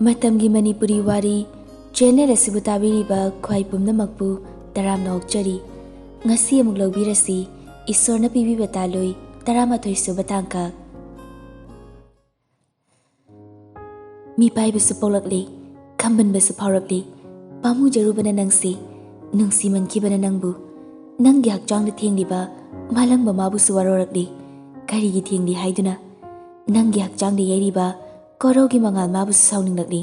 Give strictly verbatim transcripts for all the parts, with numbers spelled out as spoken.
ꯃꯇꯝꯒꯤ ꯃꯅꯤꯄꯨꯔꯤ ꯋꯥꯔꯤ ꯆꯦꯅꯦꯜ ꯑꯁꯤꯕꯨ ꯇꯥꯕꯤꯔꯤꯕ ꯈ꯭ꯋꯥꯏ ꯄꯨꯝꯅꯃꯛꯄꯨ ꯇꯔꯥꯝꯅ ꯑꯣꯛꯆꯔꯤ꯫ ꯉꯁꯤ ꯑꯃꯨꯛ ꯂꯧꯕꯤꯔꯁꯤ ꯏꯁꯣꯔꯅ ꯄꯤꯕꯤꯕ ꯇꯥꯂꯣꯏ ꯇꯔꯥꯃꯥꯊꯣꯏ ꯁꯨꯕ ꯇꯥꯡꯀꯛ꯫ ꯃꯤꯄꯥꯏꯕꯁꯨ ꯄꯣꯛꯂꯛꯂꯤ, ꯈꯝꯕꯟꯕꯁꯨ ꯐꯥꯎꯔꯛꯂꯤ, ꯄꯥꯝꯃꯨꯖꯔꯨꯕꯅ ꯅꯪꯁꯤ, ꯅꯨꯡꯁꯤꯃꯟꯈꯤꯕꯅ ꯅꯪꯕꯨ꯫ ꯅꯪꯒꯤ ꯍꯛꯆꯥꯡꯗ ꯊꯦꯡꯂꯤꯕ ꯃꯥꯂꯪꯕ ꯃꯥꯕꯨꯁꯨ ꯋꯥꯔꯧꯔꯛꯂꯤ꯫ ꯀꯔꯤꯒꯤ ꯊꯦꯡꯂꯤ ꯍꯥꯏꯗꯨꯅ? ꯅꯪꯒꯤ ꯍꯛꯆꯥꯡꯗ ꯌꯩꯔꯤꯕ ꯀꯣꯔꯧꯒꯤ ꯃꯉꯥꯜ ꯃꯥꯕꯨꯁꯨ ꯁꯥꯎꯅꯤꯡꯂꯛꯂꯤ꯫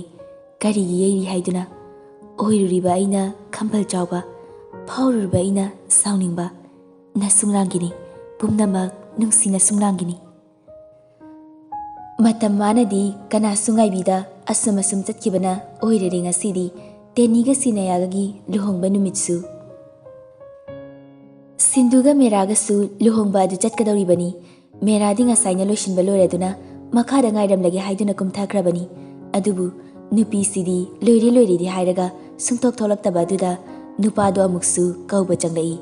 ꯀꯔꯤꯒꯤ ꯌꯩꯔꯤ ꯍꯥꯏꯗꯨꯅ? ꯑꯣꯏꯔꯨꯔꯤꯕ ꯑꯩꯅ ꯈꯝꯕꯜ ꯆꯥꯎꯕ, ꯐꯥꯎꯔꯨꯔꯤꯕ ꯑꯩꯅ ꯁꯥꯎꯅꯤꯡꯕ꯫ ꯅꯁꯨꯡꯂꯥꯡꯒꯤꯅꯤ, ꯄꯨꯝꯅꯃꯛ ꯅꯨꯡꯁꯤ ꯅꯁꯨꯡꯂꯥꯡꯒꯤꯅꯤ꯫ ꯃꯇꯝ ꯃꯥꯅꯗꯤ ꯀꯅꯥꯁꯨ ꯉꯥꯏꯕꯤꯗ ꯑꯁꯨꯝ ꯑꯁꯨꯝ ꯆꯠꯈꯤꯕꯅ ꯑꯣꯏꯔꯔꯦ ꯉꯁꯤꯗꯤ ꯇꯦꯅꯤꯒ ꯁꯤꯅꯌꯥꯒꯒꯤ ꯂꯨꯍꯣꯡꯕ ꯅꯨꯃꯤꯠꯁꯨ꯫ ꯁꯤꯟꯗꯨꯒ ꯃꯦꯔꯥꯒꯁꯨ ꯂꯨꯍꯣꯡꯕ ꯑꯗꯨ ꯆꯠꯀꯗꯧꯔꯤꯕꯅꯤ꯫ ꯃꯦꯔꯥꯗꯤ ꯉꯁꯥꯏꯅ ꯂꯣꯏꯁꯤꯟꯕ ꯂꯣꯏꯔꯗꯨꯅ ꯃꯈꯥꯗ ꯉꯥꯏꯔꯝꯂꯒꯦ ꯍꯥꯏꯗꯨꯅ ꯀꯨꯝꯊꯈ꯭ꯔꯕꯅꯤ꯫ ꯑꯗꯨꯕꯨ ꯅꯨꯄꯤꯁꯤꯗꯤ ꯂꯣꯏꯔꯦ ꯂꯣꯏꯔꯦꯗꯤ ꯍꯥꯏꯔꯒ ꯁꯨꯡꯊꯣꯛ ꯊꯣꯛꯂꯛꯇꯕ ꯑꯗꯨꯗ ꯅꯨꯄꯥꯗꯣ ꯑꯃꯨꯛꯁꯨ ꯀꯧꯕ ꯆꯪꯂꯛꯏ꯫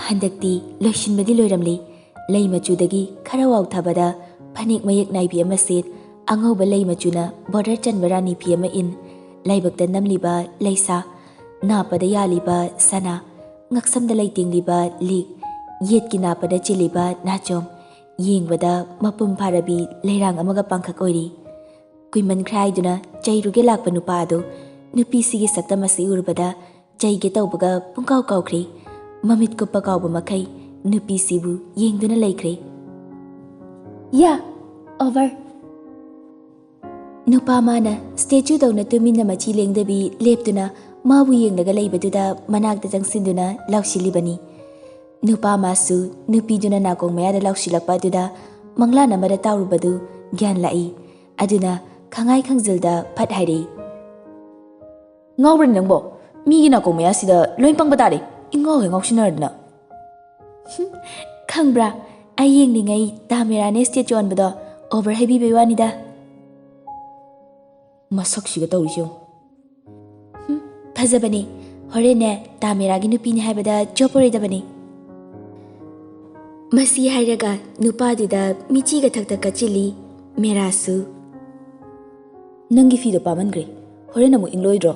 ꯍꯟꯗꯛꯇꯤ ꯂꯣꯏꯁꯤꯟꯕꯗꯤ ꯂꯣꯏꯔꯝꯂꯦ꯫ ꯂꯩ ꯃꯆꯨꯗꯒꯤ ꯈꯔ ꯋꯥꯎꯊꯕꯗ ꯐꯅꯦꯛ ꯃꯌꯦꯛ ꯅꯥꯏꯕꯤ ꯑꯃ ꯁꯦꯠ, ꯑꯉꯧꯕ ꯂꯩ ꯃꯆꯨꯅ ꯕꯣꯔꯗꯔ ꯆꯟꯕ ꯔꯥꯅꯤ ꯐꯤ ꯑꯃ ꯏꯟ, ꯂꯥꯏꯕꯛꯇ ꯅꯝꯂꯤꯕ ꯂꯩꯁꯥ, ꯅꯥꯞꯄꯗ ꯌꯥꯜꯂꯤꯕ ꯁꯅꯥ, ꯉꯛꯁꯝꯗ ꯂꯩꯇꯦꯡꯂꯤꯕ ꯂꯤꯛ, ꯌꯦꯠꯀꯤ ꯅꯥꯞꯄꯗ ꯆꯤꯜꯂꯤꯕ ꯅꯥꯆꯣꯝ, ꯌꯦꯡꯕꯗ ꯃꯄꯨꯡ ꯐꯥꯔꯕꯤ ꯂꯩꯔꯥꯡ ꯑꯃꯒ ꯄꯥꯡꯈꯛ ꯑꯣꯏꯔꯤ꯫ ꯀꯨꯏꯃꯟꯈ꯭ꯔꯦ ꯍꯥꯏꯗꯨꯅ ꯆꯩꯔꯨꯒꯦ ꯂꯥꯛꯄ ꯅꯨꯄꯥ ꯑꯗꯨ ꯅꯨꯄꯤꯁꯤꯒꯤ ꯁꯛꯇꯝ ꯑꯁꯤ ꯎꯔꯨꯕꯗ ꯆꯩꯒꯦ ꯇꯧꯕꯒ ꯄꯨꯡꯀꯥꯎ ꯀꯥꯎꯈ꯭ꯔꯦ꯫ ꯃꯃꯤꯠ ꯀꯨꯞꯄ ꯀꯥꯎꯕ ꯃꯈꯩ ꯅꯨꯄꯤꯁꯤꯕꯨ ꯌꯦꯡꯗꯨꯅ ꯂꯩꯈ꯭ꯔꯦ꯫ ꯌꯥ, ꯑꯣꯚꯔ꯫ ꯅꯨꯄꯥ ꯃꯥꯅ ꯁ꯭ꯇꯦꯆꯨꯗꯧꯅ ꯇꯨꯃꯤꯟꯅ ꯃꯆꯤ ꯂꯦꯡꯗꯕꯤ ꯂꯦꯞꯇꯨꯅ ꯃꯥꯕꯨ ꯌꯦꯡꯂꯒ ꯂꯩꯕꯗꯨꯗ ꯃꯅꯥꯛꯇ ꯆꯪꯁꯤꯟꯗꯨꯅ ꯂꯥꯎꯁꯤꯜꯂꯤꯕꯅꯤ꯫ ꯅꯨꯄꯥ ꯃꯥꯁꯨ ꯅꯨꯄꯤꯗꯨꯅ ꯅꯥꯀꯣꯡ ꯃꯌꯥꯗ ꯂꯥꯎꯁꯤꯜꯂꯛꯄ ꯑꯗꯨꯗ ꯃꯪꯂꯥꯟ ꯑꯃꯗ ꯇꯥꯎꯔꯨꯕꯗꯨ ꯒ꯭ꯌꯥꯟ ꯂꯥꯛꯏ꯫ ꯑꯗꯨꯅ ꯈꯪꯉꯥꯏ ꯈꯪꯖꯤꯜꯗ ꯐꯠ ꯍꯥꯏꯔꯛꯏ꯫ "ꯉꯥꯎꯕ꯭ꯔꯅꯦ ꯅꯪꯕꯣ? ꯃꯤꯒꯤ ꯅꯥꯀꯣꯡ ꯃꯌꯥꯁꯤꯗ ꯂꯣꯏ ꯄꯪꯕ ꯇꯥꯔꯦ, ꯏꯉꯥꯎ ꯍꯦꯛ ꯉꯥꯎꯁꯤꯟꯅꯔꯗꯅ꯫" "ꯈꯪꯕ꯭ꯔꯥ, ꯑꯩ ꯌꯦꯡꯂꯤꯉꯩ ꯇꯥꯃꯦꯔꯥꯅꯦ ꯁ꯭ꯇꯦꯆꯨ ꯑꯣꯟꯕꯗꯣ ꯑꯣꯚꯔ ꯍꯥꯏꯕꯤꯕꯩ ꯋꯥꯅꯤꯗ꯫" ꯃꯁꯛꯁꯤꯒ ꯇꯧꯔꯤꯁꯦ ꯌꯦꯡꯉꯨ꯫ "ꯍꯨꯝ, ꯐꯖꯕꯅꯦ꯫ ꯍꯣꯔꯦꯟꯅꯦ ꯇꯥꯃꯦꯔꯥꯒꯤ ꯅꯨꯄꯤꯅꯦ ꯍꯥꯏꯕꯗ ꯆꯣꯞꯄꯔꯣꯏꯗꯕꯅꯦ꯫" ꯃꯁꯤ ꯍꯥꯏꯔꯒ ꯅꯨꯄꯥꯗꯨꯗ ꯃꯤꯆꯤꯒ ꯊꯛ ꯊꯛ ꯀꯠꯆꯤꯜꯂꯤ ꯃꯦꯔꯥꯁꯨ꯫ "ꯅꯪꯒꯤ ꯐꯤꯗꯣ ꯄꯥꯃꯟꯈ꯭ꯔꯦ, ꯍꯣꯔꯦꯟ ꯑꯃꯨꯛ ꯏꯪꯂꯣꯏꯗ꯭ꯔꯣ?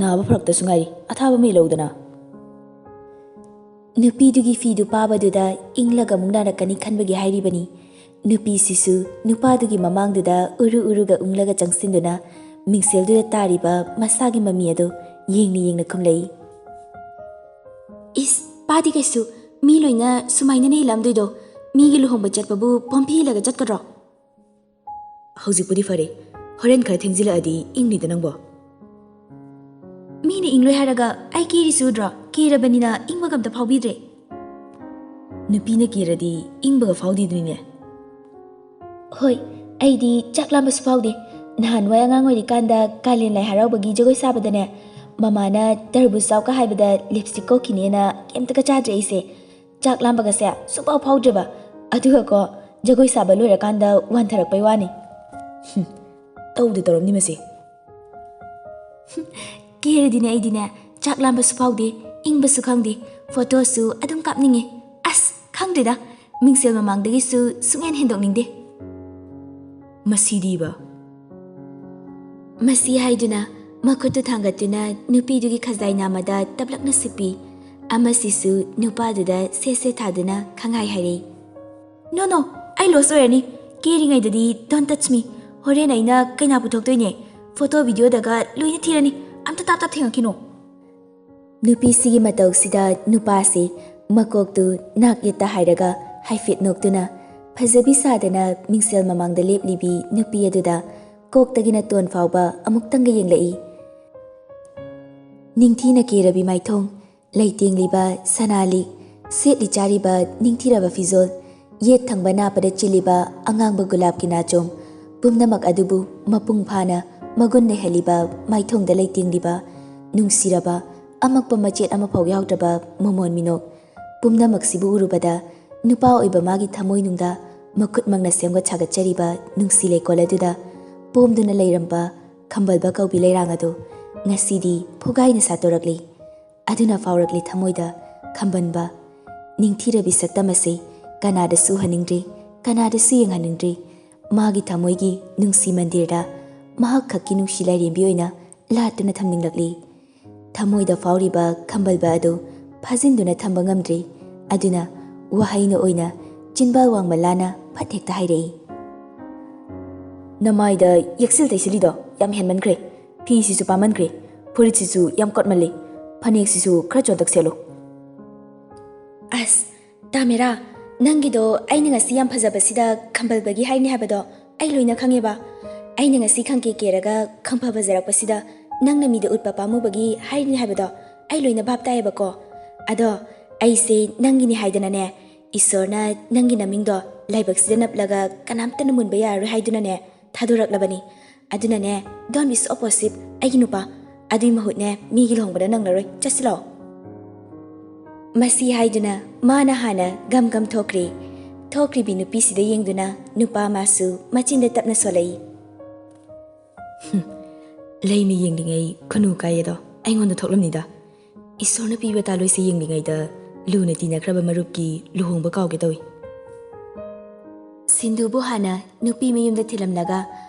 ꯅꯥꯕ ꯐꯔꯛꯇꯁꯨ ꯉꯥꯏꯔꯤ, ꯑꯊꯥꯕ ꯑꯃ ꯂꯧꯗꯅ?" ꯅꯨꯄꯤꯗꯨꯒꯤ ꯐꯤꯗꯨ ꯄꯥꯕꯗꯨꯗ ꯏꯪꯂꯒ ꯑꯃꯨꯛ ꯅꯥꯔꯛꯀꯅꯤ ꯈꯟꯕꯒꯤ ꯍꯥꯏꯔꯤꯕꯅꯤ꯫ ꯅꯨꯄꯤꯁꯤꯁꯨ ꯅꯨꯄꯥꯗꯨꯒꯤ ꯃꯃꯥꯡꯗꯨꯗ ꯎꯔꯨ ꯎꯔꯨꯒ ꯎꯪꯂꯒ ꯆꯪꯁꯤꯟꯗꯨꯅ ꯃꯤꯡꯁꯦꯜꯗꯨꯗ ꯇꯥꯔꯤꯕ ꯃꯁꯥꯒꯤ ꯃꯃꯤ ꯑꯗꯨ ꯌꯦꯡꯅ ꯌꯦꯡꯅ ꯈꯨꯝꯂꯛꯏ꯫ "ꯏꯁ, ꯄꯥꯗꯤ ꯀꯩꯁꯨ, ꯃꯤ ꯂꯣꯏꯅ ꯁꯨꯃꯥꯏꯅꯅꯦ ꯏꯜꯂꯝꯗꯣꯏꯗꯣ? ꯃꯤꯒꯤ ꯂꯨꯍꯣꯡꯕ ꯆꯠꯄꯕꯨ ꯄꯣꯝꯐꯤ ꯏꯜꯂꯒ ꯆꯠꯀꯗ꯭ꯔꯣ?" "ꯍꯧꯖꯤꯛꯄꯨꯗꯤ ꯐꯔꯦ, ꯍꯣꯔꯦꯟ ꯈꯔ ꯊꯦꯡꯖꯤꯜꯂꯛꯑꯗꯤ ꯏꯪꯅꯤꯗ ꯅꯪꯕꯣ?" "ꯃꯤꯅ ꯏꯪꯂꯣꯏ ꯍꯥꯏꯔꯒ ꯑꯩ ꯀꯦꯔꯤꯁꯤ ꯎꯗ꯭ꯔꯣ? ꯀꯦꯔꯕꯅꯤꯅ ꯏꯪꯕꯒ ꯑꯝꯇ ꯐꯥꯎꯕꯤꯗ꯭ꯔꯦ꯫" "ꯅꯨꯄꯤꯅ ꯀꯦꯔꯗꯤ ꯏꯪꯕꯒ ꯐꯥꯎꯗꯦꯗꯨꯅꯤꯅꯦ꯫" "ꯍꯣꯏ, ꯑꯩꯗꯤ ꯆꯥꯛ ꯂꯥꯝꯕꯁꯨ ꯐꯥꯎꯗꯦ꯫ ꯅꯍꯥꯟꯋꯥꯏ ꯑꯉꯥꯡ ꯑꯣꯏꯔꯤꯀꯥꯟꯗ ꯀꯥꯂꯦꯟ ꯂꯥꯏ ꯍꯔꯥꯎꯕꯒꯤ ꯖꯒꯣꯏ ꯁꯥꯕꯗꯅꯦ, ꯃꯃꯥꯅ ꯇꯔꯕꯨꯖ ꯆꯥꯎꯀ ꯍꯥꯏꯕꯗ ꯂꯤꯞꯁꯇꯤꯛ ꯀꯣꯛꯈꯤꯅꯦꯅ ꯀꯩꯝꯇꯒ ꯆꯥꯗ꯭ꯔꯦ ꯑꯩꯁꯦ꯫ ꯆꯥꯛ ꯂꯥꯝꯕꯒꯁꯦ ꯁꯨꯡꯐꯥꯎ ꯐꯥꯎꯗ꯭ꯔꯦꯕ꯫ ꯑꯗꯨꯒꯀꯣ, ꯖꯒꯣꯏ ꯁꯥꯕ ꯂꯣꯏꯔꯀꯥꯟꯗ ꯋꯥꯟꯊꯔꯛꯄꯩ ꯋꯥꯅꯤ꯫" "ꯍꯨꯝ, ꯇꯧꯗꯤ ꯇꯧꯔꯝꯅꯤ ꯃꯁꯤ꯫" "ꯀꯦꯔꯗꯤꯅꯦ ꯑꯩꯗꯤꯅꯦ, ꯆꯥꯛ ꯂꯥꯝꯕꯁꯨ ꯐꯥꯎꯗꯦ, ꯏꯪꯕꯁꯨ ꯈꯪꯗꯦ, ꯐꯣꯇꯣꯁꯨ ꯑꯗꯨꯝ ꯀꯥꯞꯅꯤꯡꯉꯦ꯫ ꯑꯁ, ꯈꯪꯗ꯭ꯔꯦꯗ, ꯃꯤꯡꯁꯦꯜ ꯃꯃꯥꯡꯗꯒꯤꯁꯨ ꯁꯨꯡꯍꯦꯟ ꯍꯦꯟꯗꯣꯛꯅꯤꯡꯗꯦ꯫" "ꯃꯁꯤꯗꯤꯕ?" ꯃꯁꯤ ꯍꯥꯏꯗꯨꯅ ꯃꯈꯨꯠꯇꯨ ꯊꯥꯡꯒꯠꯇꯨꯅ ꯅꯨꯄꯤꯗꯨꯒꯤ ꯈꯖꯥꯏ ꯅꯥꯝꯃꯗ ꯇꯞꯂꯛꯅ ꯁꯤꯄꯤ꯫ ꯑꯃꯁꯤꯁꯨ ꯅꯨꯄꯥꯗꯨꯗ ꯁꯦꯠ ꯁꯦꯠ ꯊꯥꯗꯨꯅ ꯈꯪꯍꯥꯏ ꯍꯥꯏꯔꯛꯏ꯫ "No, no, ꯑꯩ ꯂꯣꯁ ꯑꯣꯏꯔꯅꯤ꯫ ꯀꯦꯔꯤꯉꯩꯗꯗꯤ don't touch me꯫ ꯍꯣꯔꯦꯟ ꯑꯩꯅ ꯀꯩꯅꯥ ꯄꯨꯊꯣꯛꯇꯣꯏꯅꯦ꯫ ꯐꯣꯇꯣ ꯚꯤꯗꯤꯑꯣꯗꯒ ꯂꯣꯏꯅ ꯊꯤꯔꯅꯤ꯫ ꯑꯝꯇ ꯇꯥꯞ ꯇꯥꯞ ꯊꯦꯡꯉꯛꯈꯤꯅꯣ꯫" ꯅꯨꯄꯤꯁꯤꯒꯤ ꯃꯇꯧꯁꯤꯗ ꯅꯨꯄꯥꯁꯤ ꯃꯀꯣꯛꯇꯨ ꯅꯥꯛ ꯌꯦꯠꯇ ꯍꯥꯏꯔꯒ ꯍꯥꯏꯐꯦꯠ ꯅꯣꯛꯇꯨꯅ ꯐꯖꯕꯤ ꯁꯥꯗꯅ ꯃꯤꯡꯁꯦꯜ ꯃꯃꯥꯡꯗ ꯂꯦꯞꯂꯤꯕꯤ ꯅꯨꯄꯤ ꯑꯗꯨꯗ ꯀꯣꯛꯇꯒꯤꯅ ꯇꯣꯟ ꯐꯥꯎꯕ ꯑꯃꯨꯛꯇꯪꯒ ꯌꯦꯡꯂꯛꯏ꯫ ꯅꯤꯡꯊꯤꯅ ꯀꯦꯔꯕꯤ ꯃꯥꯏꯊꯣꯡ, ꯂꯩꯇꯦꯡꯂꯤꯕ ꯁꯅꯥ ꯂꯤꯛ, ꯁꯦꯠꯂꯤ ꯆꯥꯔꯤꯕ ꯅꯤꯡꯊꯤꯔꯕ ꯐꯤꯖꯣꯜ, ꯌꯦꯠ ꯊꯪꯕ ꯅꯥꯄꯗ ꯆꯤꯜꯂꯤꯕ ꯑꯉꯥꯡꯕ ꯒꯨꯂꯥꯞꯀꯤ ꯅꯥꯆꯣꯝ, ꯄꯨꯝꯅꯃꯛ ꯑꯗꯨꯕꯨ ꯃꯄꯨꯡ ꯐꯥꯅ ꯃꯒꯨꯟ ꯂꯩꯍꯜꯂꯤꯕ ꯃꯥꯏꯊꯣꯡꯗ ꯂꯩꯇꯦꯡꯂꯤꯕ ꯅꯨꯡꯁꯤꯔꯕ, ꯑꯃꯛꯄ ꯃꯆꯦꯠ ꯑꯃꯐꯥꯎ ꯌꯥꯎꯗ꯭ꯔꯕ ꯃꯃꯣꯟ ꯃꯤꯅꯣꯛ, ꯄꯨꯝꯅꯃꯛꯁꯤꯕꯨ ꯎꯔꯨꯕꯗ ꯅꯨꯄꯥ ꯑꯣꯏꯕ ꯃꯥꯒꯤ ꯊꯃꯣꯏꯅꯨꯡꯗ ꯃꯈꯨꯠꯃꯛꯅ ꯁꯦꯝꯒꯠ ꯁꯥꯒꯠꯆꯔꯤꯕ ꯅꯨꯡꯁꯤ ꯂꯩꯀꯣꯜ ꯑꯗꯨꯗ ꯄꯣꯝꯗꯨꯅ ꯂꯩꯔꯝꯕ ꯈꯝꯕꯜꯕ ꯀꯧꯕꯤ ꯂꯩꯔꯥꯡ ꯑꯗꯨ ꯉꯁꯤꯗꯤ ꯐꯨꯒꯥꯏꯅ ꯁꯥꯠꯇꯣꯔꯛꯂꯤ꯫ ꯑꯗꯨꯅ ꯐꯥꯎꯔꯛꯂꯤ ꯊꯃꯣꯏꯗ ꯈꯝꯕꯟꯕ꯫ ꯅꯤꯡꯊꯤꯔꯕꯤ ꯁꯛꯇꯝ ꯑꯁꯤ ꯀꯅꯥꯗꯁꯨ ꯎꯍꯟꯅꯤꯡꯗ꯭ꯔꯤ, ꯀꯅꯥꯗꯁꯨ ꯌꯦꯡꯍꯟꯅꯤꯡꯗ꯭ꯔꯤ꯫ ꯃꯥꯒꯤ ꯊꯃꯣꯏꯒꯤ ꯅꯨꯡꯁꯤ ꯃꯟꯗꯤꯔꯗ ꯃꯍꯥꯛ ꯈꯛꯀꯤ ꯅꯨꯡꯁꯤ ꯂꯥꯏꯔꯦꯝꯕꯤ ꯑꯣꯏꯅ ꯂꯥꯠꯇꯨꯅ ꯊꯝꯅꯤꯡꯂꯛꯂꯤ꯫ ꯊꯃꯣꯏꯗ ꯐꯥꯎꯔꯤꯕ ꯈꯝꯕꯜꯕ ꯑꯗꯨ ꯐꯥꯖꯤꯟꯗꯨꯅ ꯊꯝꯕ ꯉꯝꯗ꯭ꯔꯤ꯫ ꯑꯗꯨꯅ ꯋꯥꯍꯩꯅ ꯑꯣꯏꯅ ꯆꯤꯟꯕꯥꯜ ꯋꯥꯡꯃ ꯂꯥꯅ ꯐꯠ ꯍꯦꯛꯇ ꯍꯥꯏꯔꯛꯏ꯫ "ꯅꯃꯥꯏꯗ ꯌꯦꯛꯁꯤꯜ ꯇꯩꯁꯤꯜꯂꯤꯗꯣ ꯌꯥꯝ ꯍꯦꯟꯃꯟꯈ꯭ꯔꯦ꯫ ꯐꯤꯁꯤꯁꯨ ꯄꯥꯃꯟꯈ꯭ꯔꯦ꯫ ꯐꯨꯔꯤꯠꯁꯤꯁꯨ ꯌꯥꯝ ꯀꯣꯠꯃꯜꯂꯤ꯫ ꯐꯅꯦꯛꯁꯤꯁꯨ ꯈꯔ ꯆꯣꯟꯇꯛ ꯁꯦꯠꯂꯨ꯫" "ꯑꯁ, ꯇꯥꯃꯦꯔꯥ, ꯅꯪꯒꯤꯗꯣ ꯑꯩꯅ ꯉꯁꯤ ꯌꯥꯝ ꯐꯖꯕꯁꯤꯗ ꯈꯝꯕꯜꯕꯒꯤ ꯍꯥꯏꯅꯤ ꯍꯥꯏꯕꯗꯣ ꯑꯩ ꯂꯣꯏꯅ ꯈꯪꯉꯦꯕ꯫ ꯑꯩꯅ ꯉꯁꯤ ꯈꯪꯀꯦ ꯀꯦꯔꯒ ꯈꯪꯐ ꯐꯖꯔꯛꯄꯁꯤꯗ ꯅꯪꯅ ꯃꯤꯗ ꯎꯠꯄ ꯄꯥꯝꯃꯨꯕꯒꯤ ꯍꯥꯏꯔꯤꯅꯤ ꯍꯥꯏꯕꯗꯣ ꯑꯩ ꯂꯣꯏꯅ ꯚꯥꯞ ꯇꯥꯏꯌꯦꯕꯀꯣ꯫ ꯑꯗꯣ ꯑꯩꯁꯦ ꯅꯪꯒꯤꯅꯤ ꯍꯥꯏꯗꯅꯅꯦ, ꯏꯁꯣꯔꯅ ꯅꯪꯒꯤ ꯅꯃꯤꯡꯗꯣ ꯂꯥꯏꯕꯛꯁꯤꯗ ꯅꯞꯂꯒ ꯀꯅꯥꯝꯇꯅ ꯃꯨꯟꯕ ꯌꯥꯔꯔꯣꯏ ꯍꯥꯏꯗꯨꯅꯅꯦ ꯊꯥꯗꯣꯔꯛꯂꯕꯅꯤ꯫ ꯑꯗꯨꯅꯅꯦ, don't be so opposite, ꯑꯩꯒꯤ ꯅꯨꯄꯥ꯫ ꯑꯗꯨꯏ ꯃꯍꯨꯠꯅꯦ, ꯃꯤꯒꯤ ꯂꯨꯍꯣꯡꯕꯗ ꯅꯪꯂꯔꯣꯏ꯫ ꯆꯠꯁꯤ ꯂꯥꯛꯑꯣ꯫" ꯃꯁꯤ ꯍꯥꯏꯗꯨꯅ ꯃꯥꯅ ꯍꯥꯟꯅ ꯒꯝ ꯒꯝ ꯊꯣꯛꯈ꯭ꯔꯦ꯫ ꯊꯣꯛꯈ꯭ꯔꯤꯕꯤ ꯅꯨꯄꯤꯁꯤꯗ ꯌꯦꯡꯗꯨꯅ ꯅꯨꯄꯥ ꯃꯥꯁꯨ ꯃꯆꯤꯟꯗ ꯇꯞꯅ ꯁꯣꯜꯂꯛꯏ꯫ "ꯍꯨꯝ, ꯂꯩꯃ ꯌꯦꯡꯂꯤꯉꯩ ꯈꯨꯅꯨ ꯀꯥꯏꯌꯦꯗꯣ ꯑꯩꯉꯣꯟꯗ ꯊꯣꯛꯂꯝꯅꯤꯗ꯫ ꯏꯁꯣꯔꯅ ꯄꯤꯕ ꯇꯥꯂꯣꯏꯁꯦ ꯌꯦꯡꯂꯤꯉꯩꯗ ꯂꯨꯅ ꯇꯤꯟꯅꯈ꯭ꯔꯕ ꯃꯔꯨꯞꯀꯤ ꯂꯨꯍꯣꯡꯕ ꯀꯥꯎꯒꯦ ꯇꯧꯏ꯫" ꯁꯤꯟꯗꯨꯕꯨ ꯍꯥꯟꯅ ꯅꯨꯄꯤ ꯃꯌꯨꯝꯗ ꯊꯤꯜꯂꯝꯂꯒ